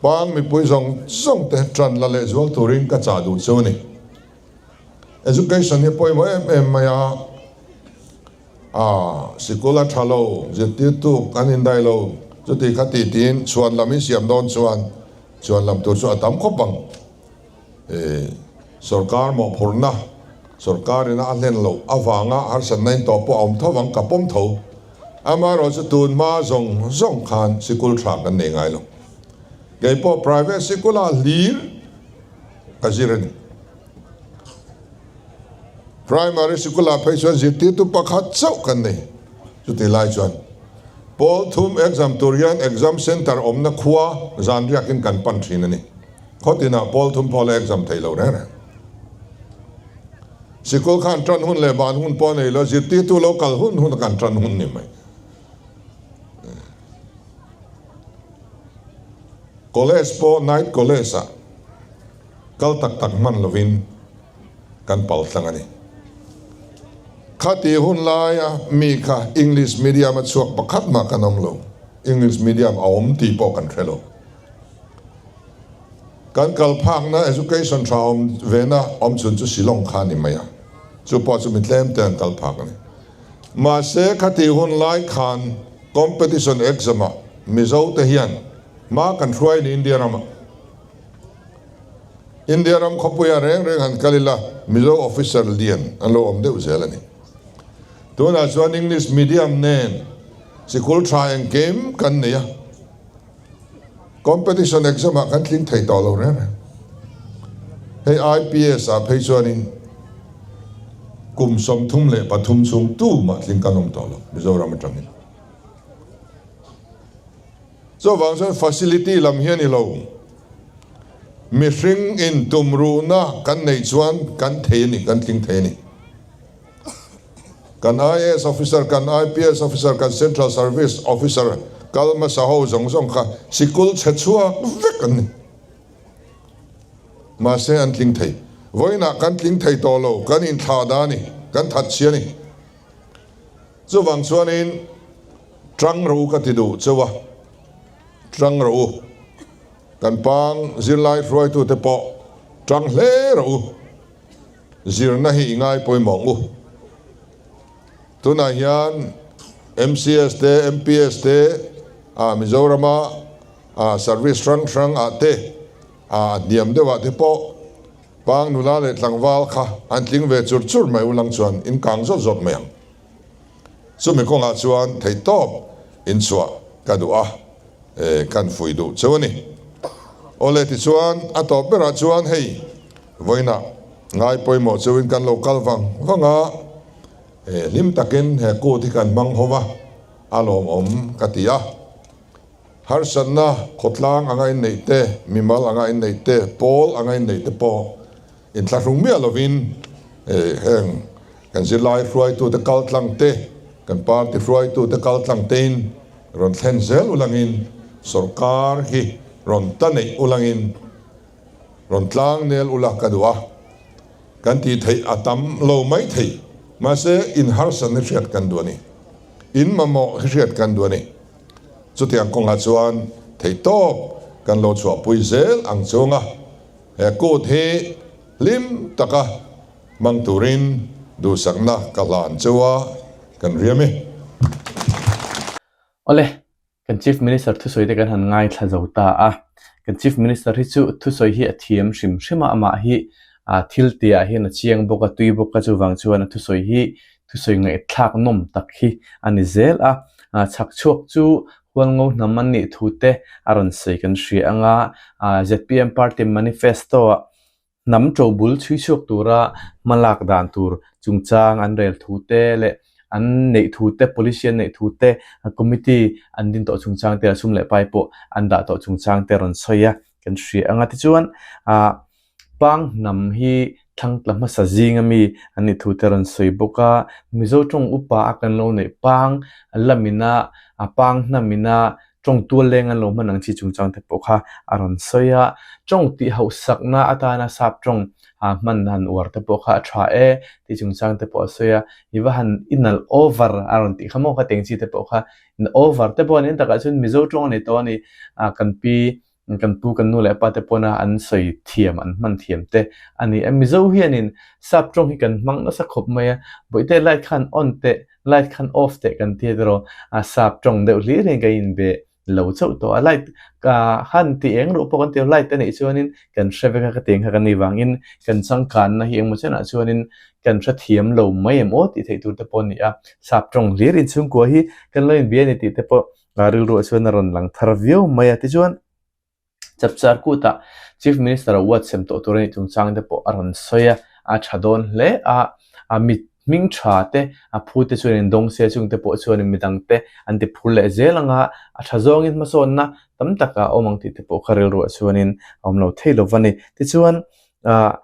pang mipui zawng zawng te tan la lehzual turin ka chah duh chu a ni. Education hi pawimawh em em mai a, aa sikul a tha lo, zirtirtu kan indai lo, chuti kha ti tiin chhuan lam in siam dawn chuan chhuan lam tur chu a tam khawp ang. E sorkar mawhphurhna, sorkar ina a hlen loh avanga harsatna in tawh pawh a awm tho ang, ka pawm tho. Amaherawh chu tun hma zawng zawng khan sikul tha kan nei ngai lo. Keipawh private sikul ah hlir ka zir a ni. Primary sikulah phei chuan zirtirtu pakhat chauh kan nei. Chutih lai chuan pawl thum exam tur hian exam centre awmna khua zan riakin kan pan thin a ni. Khaw tinah pawl thum pawh la exam thei lo reng reng. Sikul khan tan hun leh ban hun pawh nei lo, zirtirtu lo kal hun hun a kan tan hun ni mai. College pawh night college ah kal tak tak hman lovin kan pal tlang a ni. Khati hun laia mi kha English medium a chhuak pakhat mah kan awm lo. English medium a awm tih pawh kan hre lo. Kan kal phakna education tha awm vena awm chhun chu Shillong kha a ni mai a. Chu pawh chu mi tlem te an kal phak a ni. Mahse khati hun lai khan competition exam ah Mizo te hian hma kan hruai ni India ramah. India ram khawpuiah reng reng han kal ila Mizo officer lian an lo awm deuh zel a ni. Tunah chuan English medium nen sikul tha engkim kan nei a, competition exam ah kan tling thei tawh lo reng reng. Hei IPS ah phei chuanin kum 33 chhung tumah tling kan awm tawh lo Mizoram atangin. Chuvang chuan facility lam hi a ni lo. Mihring in tumruhna kan neih chuan kan thei a ni, kan tling thei a ni. Kan IAS officer, kan IPS officer, kan Central Service officer kal hmasa ho zawng zawng kha sikul chhe chhuak vek an ni. Mahse an tling thei. Vawiinah kan tling thei tawh lo, kan inthlah dah a ni, kan that chhia a ni. Chuvang chuanin tang rawh u ka ti duh cheu a, tang rawh u. Kan pang zirlai hruaitute pawh tang hle rawh u. Zirna hi i ngai pawimawh ang u. Tunah hian MCS te, MPS te, ah Mizorama ah service hrang hrang ah te, ah a hniam deuh ah te pawh Pang nula leh tlangval kha an tling ve chur chur mai ulang chuan in kang zawt zawt mai ang. Chumi kawngah chuan theihtawp in chhuah ka duh a, e kan fui duh cheu a ni. Awle tichuan a tawp berah chuan hei vawiinah ngai pawimawh cheuin kan lo kal vang vang a, e hlim takin he kut hi kan hmang ho va, a lawmawm ka ti a. Harsatna khawtlang anga inneih te, mimal anga inneih te, pawl anga inneih te pawh inthlahrung miah lovin heng kan zirlai hruaitute kaltlang te, kan party hruaitute kaltlang tein rawn thlen zel ulangin sorkar hi rawn ta neih ulangin rawn tlang nel ula ka duh a, kan tih theih a tam lo mai thei, mahse in harsatna hriat kan duh a ni, in mamawh hi hriat kan duh a ni. Chutiang kawngah chuan theihtawp kan lo chhuahpui zel ang chunga he kut hi hlim taka hmang turin duhsakna ka hlan chu a kan riam e. Awle, kan Chief Minister thusawi te kan han ngaithla zo ta a. Kan Chief Minister hi chu thusawi hi a thiam hrim hrim a, amah hi thil tihah hian a chiang bawk a, tui bawk a, chuvang chuan a thusawi hi thusawi ngaihthlak nawm tak hi a ni zel a. Chhak chhuak chu Hualngo hnam an nih thu te a rawn sawi kan hria ang a, zpm party manifesto-ah Hnam ṭobul chhui chhuak tura hmalak dan tur chungchang an rel thu te leh an neih thu te, policy an neih thu te, committee an din tawh chungchang te, sum leh pai pawh an dah tawh chungchang te rawn sawi a kan hria ang a. Tichuan, ah Pang hnam hi thlangtla hmasa zing ami an nih thu te rawn sawi bawk a, Mizo ṭawng upa a kan lo neih Pang lamina, Pang hnamina Tawng tual leng an lo hman ang chi chungchang te pawh kha a rawn sawi a, tawng tih hauhsakna atana sap tawng hman han uar te pawh kha a tha e tih chungchang te pawh a sawi a, i va han i nalh over a rawn tih kha maw kha teng chi te pawh kha over te pawh a ni ang takah chuan Mizo tawng a ni tawh a ni, kan pi kan pu kan nu leh pa te pawna an sawi thiam an hman thiam te a ni a, Mizo hianin sap tawng hi kan hmang nasa khawp mai a, bawihte light khan on teh Light khan off teh kan ti a tiraw, a sap tawng deuh hlir hian kan inbe lo chauh tawh a, light ka han ti eng ruh pawh kan ti lo, light a neih chuanin kan hre vek a ka ti ang kha kan nih vangin kan changkanna hi engmaw chenah chuanin kan hrethiam lo mai em aw tih theih tur te pawh a ni a, sap tawng hlir inchhungkua hi kan lo inbia a ni tih te pawh rilruah chuan a rawn lang thar viau mai a, tichuan. Chapchar kutah Chief Minister a uat sem tawh tur a nih chungchang te pawh a rawn sawi a, a tha dawn hle a, a mit hming tha te, a phu te chuan in dawng se chung te pawh chuan midang te an ti phur leh zel ang a, a tha zawngin hmasawnna tam tak a awm ang tih te pawh kha rilruah chuanin a awm lo thei lo va ni. Tichuan, ah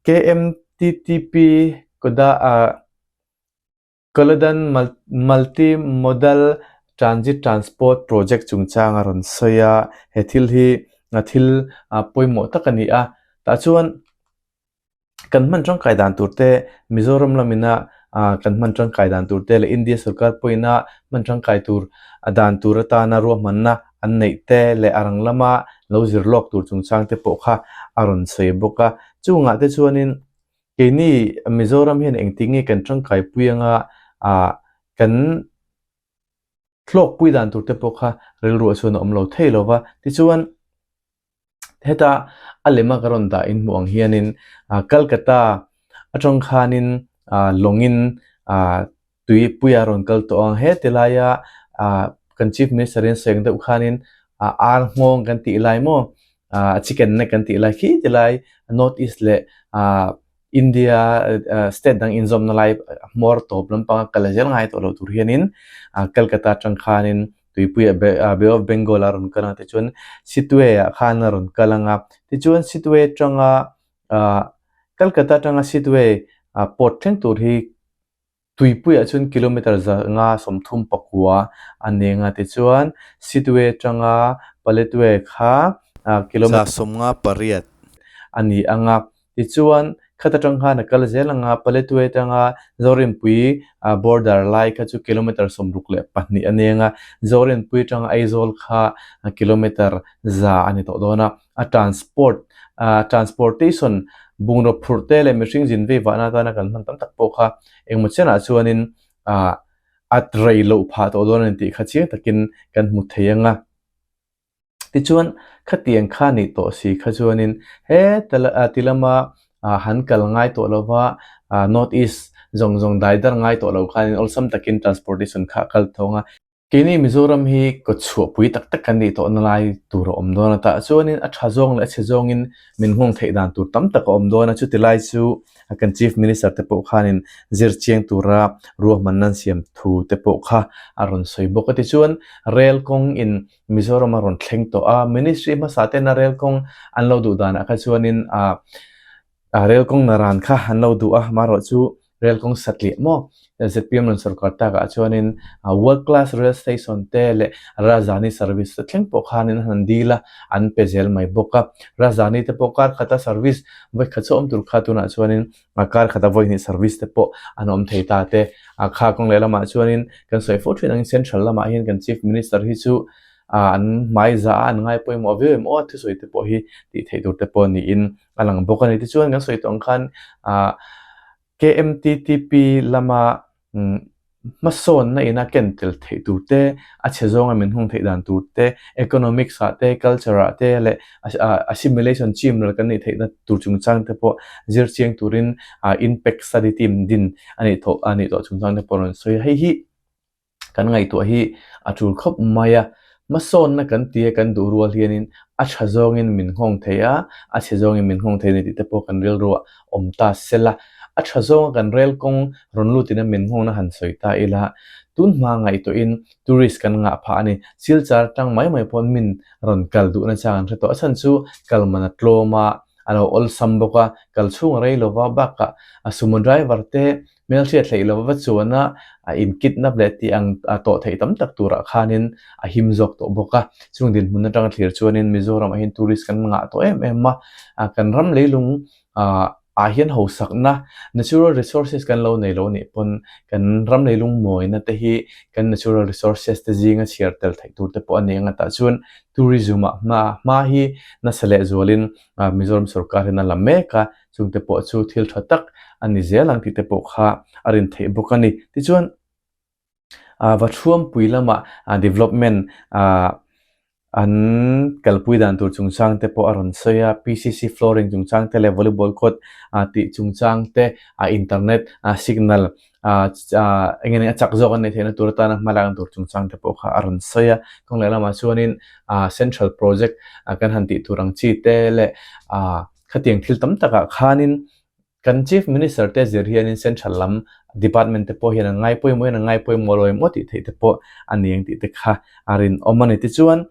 KMTTP Koda ah. Kaladan Multi Modal Transit Transport Project chungchang a rawn sawi a, he thil hi thil pawimawh tak a ni a, tah chuan kan hman tangkai dan tur te, Mizoram lamina kan hman tangkai dan tur te leh India sorkar pawhina hman tangkai tur dan tur atana ruahmanna an neih te leh a rang lama lo zir lawk tur chungchang te pawh kha a rawn sawi bawk a, chungah te chuanin Keini Mizoram hian engtik nge kan tangkaipui anga ah kan hlawkpui dan tur te pawh kha rilruah chuan a awm lo thei lo va. Tichuan heta a lema ka rawn dah in hmuh ang hianin ah Calcutta atang khanin ah lawngin ah tui puia rawn kal tawh ang. He tilaia ah kan Chief Minister in sawi ang deuh khanin ah ar nghawng kan tih lai maw ah chicken neck kan tih lai khi tilai North East leh ah India state dang inzawmna lai hmawr tawp lampanga kal zel ngai tawh lo tur hianin ah Calcutta atang khanin tuipuia Bay of Bengal a rawn kal ang tichuan Sittwe ah khan a rawn kal ang a tichuan Sittwe atanga ah Calcutta atanga Sittwe ah port thleng tur hi Tuipuiah chuan kilometre 500 39 a neng a tichuan Sittwe atanga Paletwe kha kilometre 58. a ni ang a, tichuan khat atang khan a kal zel ang a, Paletwe atanga Zorinpui border lai kha chu kilometre 62 a neng a, Zorinpui atanga Aizawl kha kilometre 100 a ni tawh dawn a. A transport ah transportation bungraw phurh te leh mihring zin vei vahna atana kan hman tam tak pawh kha engmaw chenah chuanin ah a rei loh phah tawh dawn a ni tih kha chiang takin kan hmu thei ang a. Tichuan khatiang kha nih tawh si kha chuanin heta ah ti lama ah han kal ngai tawh lova ah north east zawng zawng dai dar ngai tawh lo khanin awlsam takin transportation kha a kal thawng a. Keini Mizoram hi kawtchhuahpui tak tak kan nih tawhna lai tur a awm dawn a, tah chuanin a tha zawng leh a chhe zawngin min nghawng theih dan tur tam tak a awm dawn a, chuti lai chu kan Chief Minister te pawh khanin zir chiang tura ruahmanna an siam thu te pawh kha a rawn sawi bawk a. Tichuan rel kawng in Mizoram a rawn thleng tawh a, Ministry hmasa tena rel kawng an lo duh danah kha chuanin ah rel kawng naran kha an lo duh a, amaherawhchu chu Rail kawng satliah maw? Zpm rawn sorkar takah chuanin World Class Rail Station te leh Rajdhani Service te thleng pawh khanin an han dil a, an pe zel mai bawk a. Rajdhani te pawh kar khata service vawi khat chu awm tur kha tunah chuanin kar khata vawi hnih service te pawh an awm thei ta te. Kha kawng leh lamah chuanin kan sawi fo thin angin Central lamah hian kan Chief Minister hi chu an hmai za a, an ngai pawimawh viau em aw a thusawi te pawh hi tih theih tur te pawh niin a lang bawk a ni. Tichuan kan sawi tawh ang khan KMTTP lama. Hmasawnna ina ken tel theih tur te, a chhe zawnga min hung theih dan tur te, economics ah te, culture ah te leh assimilation chim ral kan nih theihna tur chungchang te pawh zir chiang turin impact study team din a nih tawh a nih tawh chungchang te pawh a rawn sawi a. Hei hi kan ngaihtuah hi a tul khawp mai a, hmasawnna kan tia kan duh rual hianin a tha zawngin min nghawng thei a, a chhe zawngin min nghawng thei a ni tih te pawh kan rilruah awm ta sela, a tha zawnga kan rel kawng rawn lutin a min nghawngna han sawi ta ila, tun hma ngaihtuahin tourist kan ngah phah a ni. Silchar tang mai mai pawn min rawn kal duhna chang an hre tawh. A chhan chu kal man a tlawm a, a lo awlsam bawk a, kal chhung a rei lova bakah a sumo driver te Hmelhriat hleih lo va chuana a in kidnap leh tih ang tawh theih tam tak turah khanin a him zawk tawh bawk a. Chung dinhmun atanga thlir chuanin Mizoramah hian tourist kan ngah tawh em em a, kan ram leilung ah hian hausakna natural resources kan lo nei lo nih pawn kan ram leilung mawina te hi kan natural resources te zinga chhiar tel theih tur te pawh a ni ang a tah chuan tourism ah hma hma hi nasa lehzualin Mizoram sorkar hian a la mek a. Chungte pawh chu thil tha tak a ni zel ang tih te pawh kha a rin theih bawk a ni. Tichuan, Vathuampui lama development an kalpui dan tur chungchang te pawh a rawn sawi a, PCC flooring chungchang te leh volleyball court tih chungchang te, internet signal eng nge a chak zawk an neih theihna tur atana hma lak tur chungchang te pawh kha a rawn sawi a. Kawng leh lamah chuanin central project kan han tih tur ang chi te leh Khatiang thil tam takah khanin kan Chief Minister te zir hianin Central lam Department te pawh hian an ngai pawimawhin an ngai pawimawh lo em aw tih theih te pawh a ni ang tih te kha a rinawm a ni. Tichuan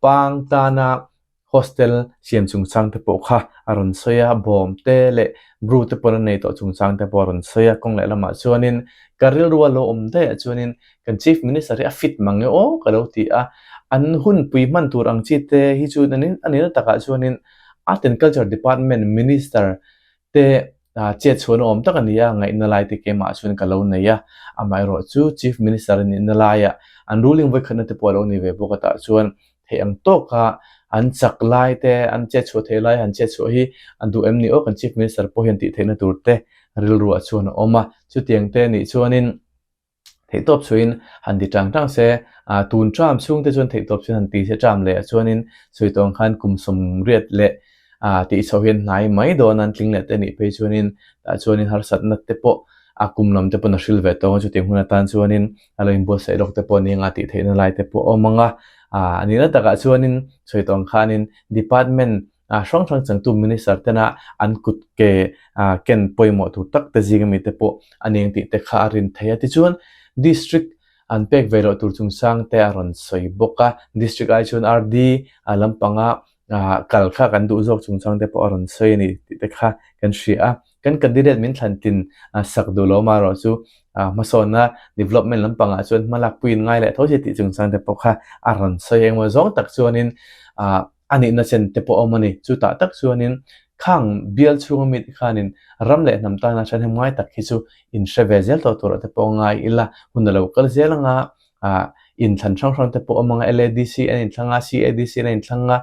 Pang tana hostel siam chungchang te pawh kha a rawn sawi a, bawm te leh bru te pawh an nei tawh chungchang te pawh a rawn sawi a. Kawng leh lamah chuanin ka rilru a lo awm daih ah chuanin Kan Chief Minister hi a fit mang e aw ka lo ti a, an hunpui hman tur ang chi te hi chu a nihna takah chuanin Art and Culture Department Minister te chet chhuahna awm tak a ni a, ngaihna lai te keimah chuan ka lo nei a, amaherawh chu Chief Minister a nihna laiah an ruling vawikhatna te pawh a lo ni ve bawk a tah chuan theih ang tawka an chak lai te, an chet chhuah theih lai han chet chhuah hi a duh em ni aw kan Chief Minister pawh hian tih theihna tur te rilruah chuan a awm a, chutiang te nih chuanin Theihtawp chhuiin han ti tang tang se, tun term chhung te chuan theihtawp chuan han ti se term leh ah chuanin sawi tawng khan kum sawmriat leh tih chho hian hnai mai dawn a, an tling leh te nih phei chuanin tah chuanin harsatna te pawh a kum lam te pawn a hril ve tawng a, chutiang hun atan chuanin a lo inbuatsaih lawk te pawh a ni anga tih theihna lai te pawh a awm ang a, a nihna takah chuanin sawi tawng khanin department hrang hrang changtu minister tena an kut ke ken pawimawh tur tak te zing ami te pawh a ni ang tih te kha a rin thei a. Tichuan district an pek ve loh tur chungchang te a rawn sawi bawk a, district ai chuan RD lampanga kal kha kan duh zawk chungchang te pawh a rawn sawi a ni tih te kha kan hria a. Kan candidate min thlan tlin sak duh lo amaherawh chu hmasawnna development lampangah chuan hma lakpuiin ngai leh tho si tih chungchang te pawh kha a rawn sawi a. Engmaw zawng tak chuanin A nihna chen te pawh a awm a ni. Chutah tak chuanin khang bial chhunga mite khanin ram leh hnam tana ṭhahnem ngai tak hi chu inhre ve zel tawh turah te pawh a ngai ila, hun a lo kal zel anga inthlan hrang hrang te pawh a awm anga LADC an inthlang a, CADC an inthlang a,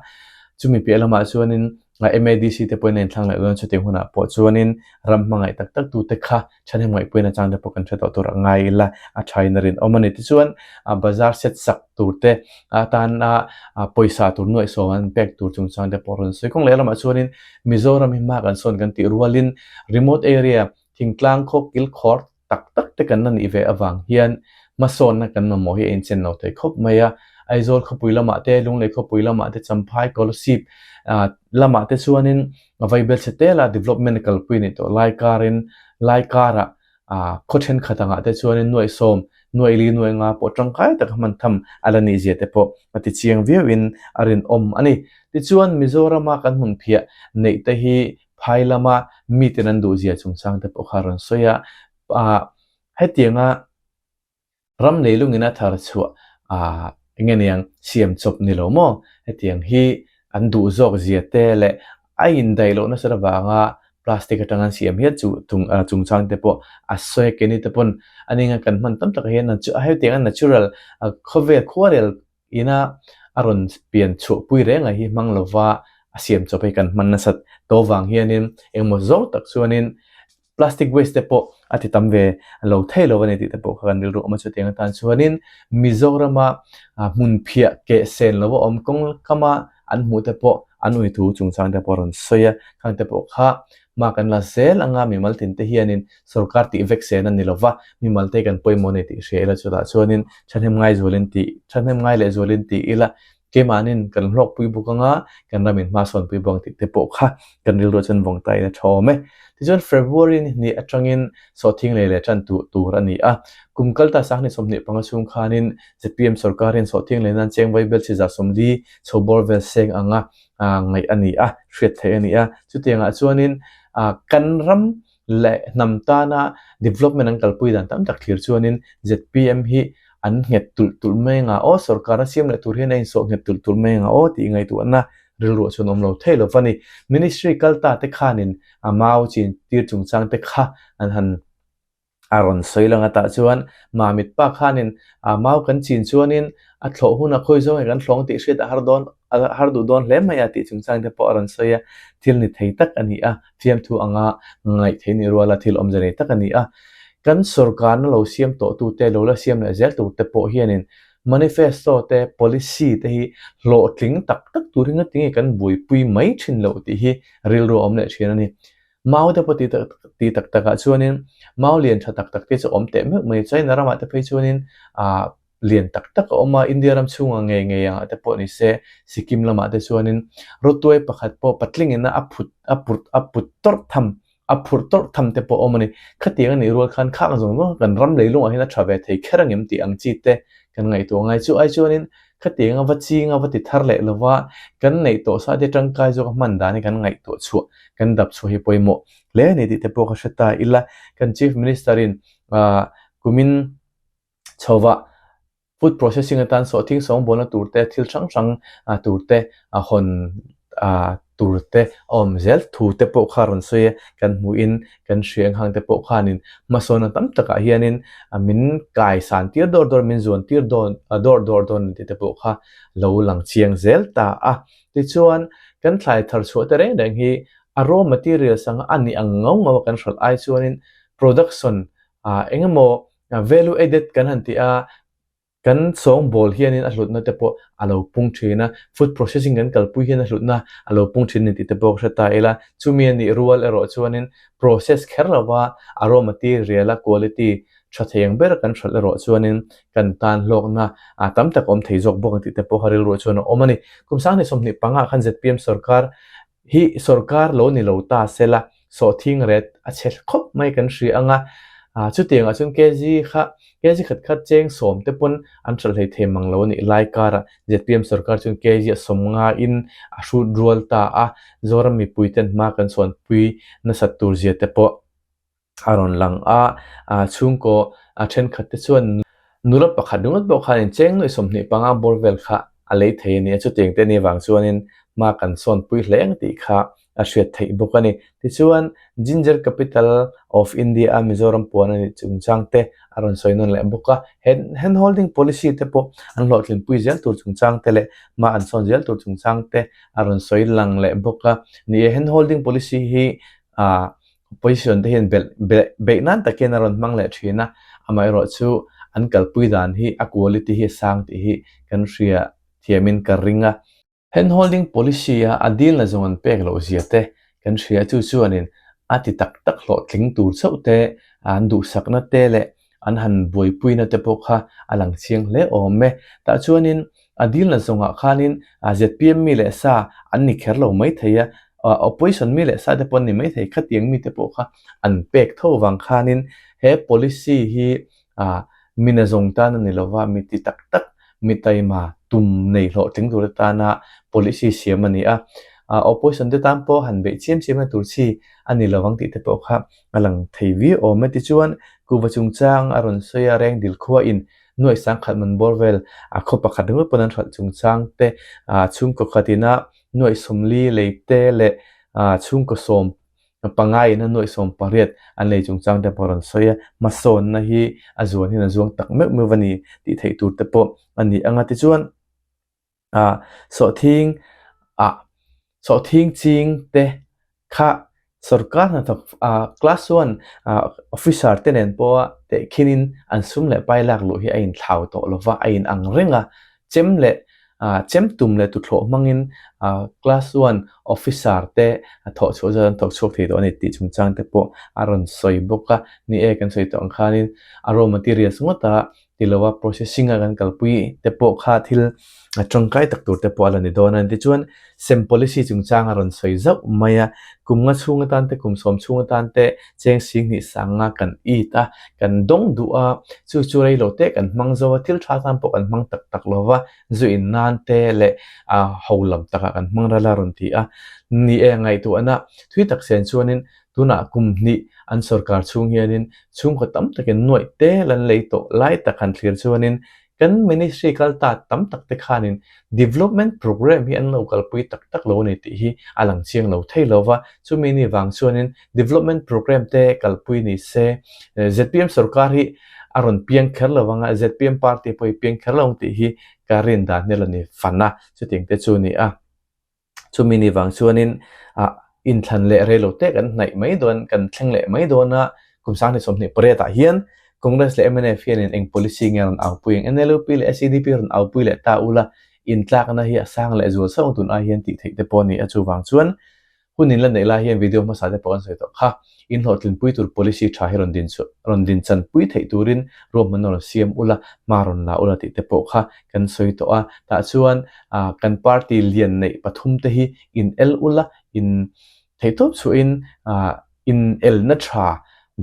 chumi piah lamah chuanin MADC te pawhin an inthlang leh dawn chutiang hunah pawh chuanin ram hmangaih tak tak tute kha ṭhahnem ngaihpuiin a chang te pawh kan hre tawh tur a ngai ila, a ṭhain a rinawm a ni. Tichuan bazar set sak tur te atana pawisa tur nuaihsawm an pek tur chungchang te pawh rawn sawi kawng leh lamah chuanin Mizoram hi hma kan sawn kan tih rualin remote area thingtlang khaw kilkhawr tak tak te kan la nih ve avang hian hmasawnna kan mamawh hi a inchen lo thei khawp mai a. Aizawl khawpui lamah te, Lunglei khawpui lamah te, Champhai, Kolasib lamah te chuanin Vaibelchhe tela development kalpui a nih tawh lai karin lai karah khaw thenkhat angah te chuanin nuaihsawm, nuaihli, nuaih nga pawh tangkai taka hman tham a la nih zia te pawh a ti chiang viauin a rinawm a ni. Tichuan Mizorama kan hmunphiah neih te hi phai lama miten an duh zia chungchang te pawh kha a rawn sawi a, hetianga Ram leilungin a thar chhuah ah enge niang siam chawp ni lo maw? Hetiang hi an duh zawk zia te leh a indaih loh nasat avanga plastic atanga an siam hian chu chungchang te pawh a sawi a keini te pawn a ninga kan hman tam takah hian hetiang a natural khawvel khuarel ina a rawn pian chhuahpui reng a hi hmang lova a siam chawp hi kan hman nasat tawh vang hianin engmaw zawng tak chuanin Plastic waste te pawh a ti tam ve lo thei lo a ni tih te pawh kha kan rilru awm a. Chutiang atan chuanin Mizorama hmun phiah keh sen lo a awm kawng kama an hmuh te pawh an ui thu chungchang te pawh a rawn sawi a, khang te pawh kha hma kan la zel anga mimal tin te hianin sorkar tih vek sen a ni lo va, mimal te kan pawimawh a ni tih hria ila chutah chuanin thahnem ngai zualin tih thahnem ngai leh zualin tih ila Keimahnin kan hlawkpui bawk anga kan ramin hma sawnpui bawk ang tih te pawh kha kan rilru chuan vawng ta in a tha awm e. Tichuan February ni hnih atangin sawhthing lei leh tan tuh tur a ni a. Kum kal ta 20 25 chhung khanin zpm sorkar hian sawhthing lei nan cheng vai bel chiza 40 chho bawr vel seng anga ngaih a ni a, hriat theih a ni a. Chutiangah chuanin kan ram leh hnam tana development an kalpui dan tam tak thlir chuanin zpm hi an nghet tulh tulh mai anga aw, sorkar a siam leh tur hian a insawh nghet tulh tulh mai anga aw tih ngaihtuahna rilruah chuan awm lo thei lo va ni. Ministry kal ta te khanin a mau chin tir chungchang te kha an han a rawn sawi lang a tah chuan Mamit pa khanin a mau kan chin chuanin a thlawh huna khawi zawng nge kan thlawng tih hriat a har dawn a har duh dawn hle mai a tih chungchang te pawh a rawn sawi a, thil ni thei tak a ni a, fiamthu anga ngaih theih nih ruala thil awmze nei tak a ni a. Kan sorkarna lo siam tawh tute, lo la siam leh zel tur te pawh hianin manifesto te, policy te hi hlawhtling tak tak tur hi ngatinge kan buaipui mai thin loh tih hi rilru a awm leh thin a ni. Mau te pawh tih tak takah chuanin mau lian tha tak tak te chu awm teh meuh mai, China ramah te phei chuanin ah lian tak tak a awm a, India ram chhungah ngei ngei angah te pawh ni se, Sikkim lamah te chuanin rawtuai pakhat pawh patlingin a phut a put a put tawrh tham a phurh tawrh tham te pawh a awm a ni. Khatiang a nih rual khan khang zawng zawng kan ram leilungah hian a tha ve thei kher angem tih ang chi te kan ngaihtuah ngai. Chu ai chuanin khatiang a va ching a va ti thar leh lova kan neih tawh sa te tangkai zawk a hman dan hi kan ngaihtuah chhuah kan dap chhuah hi pawimawh hle a ni tih te pawh ka hre ta ila. Kan Chief Minister in ah kumin chhovah food processing atan sawhthing sawngbawlna tur te thil hrang hrang tur te a hawn tur te a awm zel thu te pawh kha rawn sawi a, kan hmuhin kan hria ang hang te pawh khanin hmasawnna tam takah hianin min kai san tir dawr dawr min zuan tir dawn dawr dawr dawn tih te pawh kha lo lang chiang zel ta a. Tichuan kan thlai thar chhuah te reng reng hi a raw materials anga a nih ang ngau ngau a kan hralh ai chuanin production eng emaw Value added kan han tih a, kan sawngbawl hianin a hlutna te pawh a lo pung thin a, food processing kan kalpui hian a hlutna a lo pung thin a ni tih te pawh ka hre ta ila, chumi a nih rual erawh chuanin process kher lova a raw material a quality tha thei ang ber kan hralh erawh chuanin kan tan hlawkna tam tak a awm thei zawk bawk ang tih te pawh kha rilruah chuan a awm a ni. Kum 2025 ah khan zpm sorkar hi sorkar lo ni lo ta sela sawhthing ret a chhe khawp mai kan hria ang a, chutiangah chuan kg kha kg khat khat cheng sawm te pawn an hralh hlei thei mang lo a nih lai karah zpm sorkar chuan kg a sawm ngaiin a hrut rual ta a, Zoram mipui ten hma kan sawnpui nasat tur zia te pawh a rawn lang a, chhungkaw thenkhat te chuan nula pakhat ringawt pawh khanin cheng nuih 25 bawr vel kha a lei thei a ni a, chutiang te ni avang chuanin hma kan sawnpui hle ang tih kha a hriat theih bawk a ni. Tichuan, Ginger Capital of India a Mizoram puan a nih chungchang te a rawn sawi nawn leh bawk a, hand holding policy te pawh an hlawhtlinpui zel tur chungchang te leh hma an sawn zel tur chungchang te a rawn sawi lang leh bawk a. Ni e, hand holding policy hi Opposition te hian belh belh beih nan tak hian a rawn hmang leh thin a, amaherawhchu an kalpui dan hi a quality hi a sang tih hi kan hria thiamin ka ring a. Hand holding policy a a dilna zawng an pek loh zia te kan hria chu chuanin a ti tak tak hlawhtling tur chauh te an duhsakna te leh an han buaipuina te pawh kha a lang chiang hle awm e. Tah chuanin a dilna zawngah khanin zpm mi leh sa an ni kher lo mai thei a, opposition mi leh sa te pawh an ni mai thei, khatiang mite pawh kha an pek tho vang khanin he policy hi mina zawng tan a ni lova, mi ti tak tak, mi taima tum nei hlawhtling tur atana policy siam a ni a. Opposition te tan pawh han beih chiam chiamna tur chi a ni lovang tih te pawh kha a lang thei viau awm e. Tichuan, kuhva chungchang a rawn sawi a, Rengdil khuain nuaih sangkhat man bawr vel a khaw pakhat ringawt pawn an hralh chungchang te, chhungkaw khatina nuaih 40 lei te leh chhungkaw 15 ina nuaih 18 an lei chungchang te pawh a rawn sawi a. Hmasawnna hi a zuan hian a zuang tak meuh meuh a ni tih theih tur te pawh a ni ang a. Tichuan, Ah sawhthing ah sawhthing ching te kha Sorkar hnathawk class one officer te nen pawha tehkhinin an sum leh pai lak luh hi a inthlau tawh lo va, a inang reng a. Chem leh chem tum leh tuthlawh hmangin class one officer te thawh chhuah zat an thawk chhuak thei tawh a ni tih chungchang te pawh a rawn sawi bawk a. Ni e, kan sawi tawh ang khanin a raw materials ngawta ti lo a processing a kan kalpui te pawh kha thil tangkai tak tur te pawh a la ni dawn a ni. Tichuan sem policy chungchang a rawn sawi zauh mai a, kum nga chhung atan te kum sawm chhung atan te cheng sing hnih sang nga kan it a, kan dawng duh a, chu chu rei lo te kan hmang zo a, thil tha tan pawh kan hmang tak tak lo va, zu in nan te leh a ho lam takah kan hmang ral a rawn ti a. Ni e, ngaihtuahna thui tak sen chuanin Tunah kum hnih an sorkar chhung hianin chhungkaw tam takin nuaih tel an lei tawh lai tak han thlir chuanin kan ministry kal ta tam tak te khanin development programme hi an lo kalpui tak tak lo a ni tih hi a lang chiang lo thei lo va, chumi ni vang chuanin development programme te kalpui ni se zpm sorkar hi a rawn piang kher lo anga zpm party pawh hi piang kher lo ang tih hi ka rin dan hi a la ni fan a, chutiang te chu a ni a. Chumi ni vang chuanin ah inthlan leh rei lo te kan hnaih mai dawn, kan thleng leh mai dawn a, kum 2028 ah hian Congress leh mnf hianin eng policy nge rawn aupui ang, NLUP leh SEDP rawn aupui leh ta ula, intlakna hi a sang leh zual sauh ang tun ai hian tih theih te pawh a ni a, chuvang chuan hun in la neih lai hian video hmasa te pawh kan sawi tawh kha, in hlawhtlinpui tur policy tha hi rawn din chhuah rawn din chanpui theih turin ruahmanna rawn siam ula, hma rawn la ula tih te pawh kha kan sawi tawh a, tah chuan ah kan party lian neih pathum te hi in el ula, in theihtawp chhuahin ah in elna tha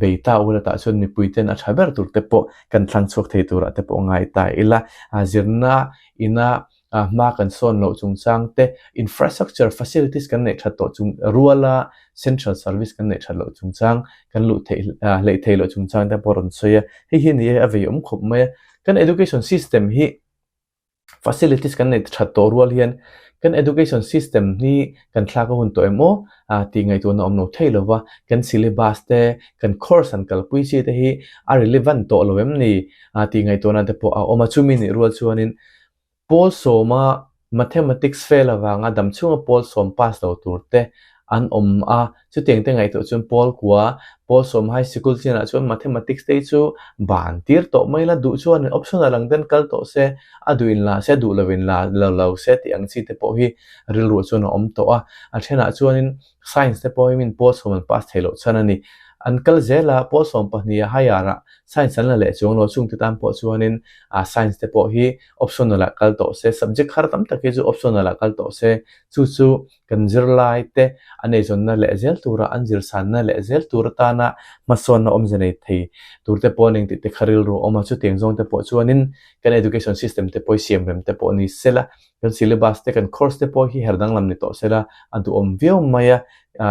bei ta ula tah chuan mipui ten a tha ber tur te pawh kan thlang chhuak thei turah te pawh ngai ta ila, ah zirna ina ah hma kan sawn loh chungchang te, infrastructure facilities kan neih that tawh chung ruala central service kan neih that loh chungchang kan luh theih ah hleih theih loh chungchang te pawh a rawn sawi a, hei hi ni e a vei awm khawp mai a, kan education system hi facilities kan neih that tawh rual hian kan education system hi kan thlak a hun tawh em aw ah tih ngaihtuahna awm lo thei lo va, kan syllabus te kan course han kalpui chi te hi a relevant tawh lo em ni ah tih ngaihtuahna te pawh a awm a, chumi nih rual chuanin Pawl sawma Mathematics fail avanga damchhunga pawl sawm pass lo tur te an awm a, chutiang te ngaihtuah chuan pawl kua, pawl sawm high sikul chinah chuan Mathematics te hi chu ban tir tawh mai la, duh chuan optional ang ten kal tawh se, a duh in la se, duh lo in la lo lo se tih ang chi te pawh hi rilruah chuan a awm tawh a, a thenah chuanin Science te pawh hi min pawl sawm an pass theih loh chhan a ni. An kal zel a, pawl sawm pahniha higher ah Science an la leh chuang lo, chungte tan pawh chuanin ah Science te pawh hi optional ah kal tawh se, subject har tam tak hi chu optional ah kal tawh se, chu chu kan zirlai te an eizawnna leh zel tura an zirsanna leh zel tur atana hmasawnna awmze nei thei tur te pawh a ning tih te kha rilru a awm a, chutiang zawng te pawh chuanin kan education system te pawh hi siam rem te pawh ni sela, kan syllabus te kan course te pawh hi her danglam ni tawh sela a duhawm viau mai a,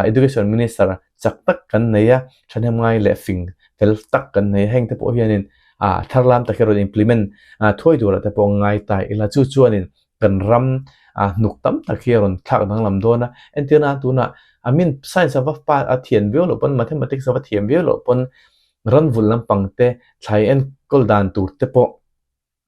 education minister chak tak kan nei a, thahnem ngai leh fing fel tak kan nei a, heng te pawh hianin ah thar lam tak hi rawn implement thuai turah te pawh ngai ta ila chu chuanin kan ram ah hnuk tam tak hi a rawn thlak danglam dawn a, entir nan tunah a min science a va a thiam viau loh pawn mathematics a va thiam viau loh pawn ran vul lampang te thlai enkawl dan tur te pawh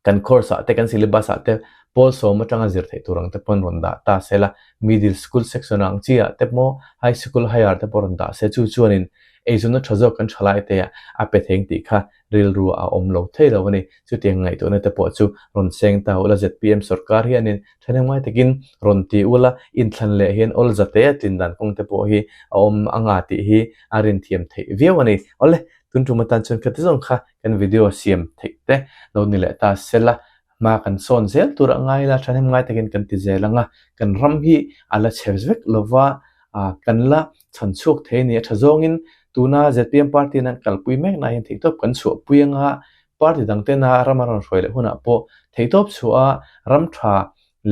Kan course ah te kan syllabus ah te pawl sawm atanga zir theih tur ang te pawn rawn dah ta se la, middle school section ang chi ah te maw high school higher te pawh rawn dah se chu chuanin eizawnna tha zawk kan tha lai te ah a pe theng tih kha rilru a awm lo thei lo a ni. Chutiang ngaihtuahna te pawh chu rawn seng ta ula zpm sorkar hianin thahnemngai takin rawn ti ula inthlan leh hian awl za te a tlin dan kawng te pawh hi a awm anga tih hi a rinthiam theih viau a ni. Awle Tun tum atan chuan khati zawng kha kan video siam theih te lo ni leh ta sela, hma kan sawn zel tur a ngai la, thahnem ngai takin kan ti zel ang a, kan ram hi a la chhe vek lova, kan la chhan chhuak thei a ni a, tha zawngin tuna zpm party in an kalpui mek na hian theihtawp kan chhuahpui ang a, party dang tena ram a rawn hruai leh hunah pawh theihtawp chhuah a ram tha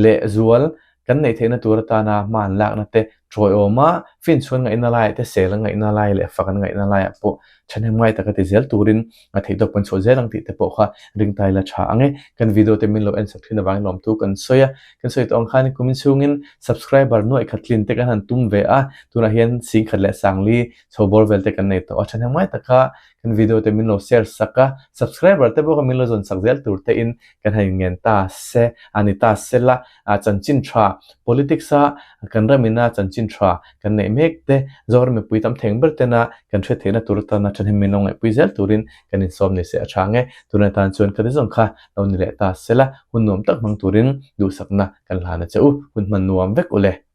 leh zual kan neih theihna tur atana hma an lakna te tawiawm a, finchhuan ngaihna laiah te, sel an ngaihna lai leh fak an ngaihna laiah pawh thahnem ngai taka ti zel turin a theihtawp kan chhuah zel ang tih te pawh kha ringtai la tha ang e. Kan video te min lo en sak thin avangin lawmthu kan sawi a, kan sawi tawh ang khan kumin chhungin subscriber nuaih khat tlin te kan han tum ve a, tunah hian singkhat leh sangli chho bawr vel te kan nei tawh a, thahnem ngai taka kan video te min lo share sak a, subscriber te pawh kha min lo zawn sak zel tur te in kan han inngen ta se, a ni ta se la, chanchin tha, politics a kan ramina chanchin. chanchin tha kan neih mek te Zoram mipui tam theng ber tena kan hriat theihna tur atana thahnem min lo ngaihpui zel turin kan insawm ni se a tha ang e. Tunah tan chuan ka ti zawng kha lo ni leh ta sela hun nuam tak hmang turin duhsakna kan hlan a che u. Hun hman nuam vek u le.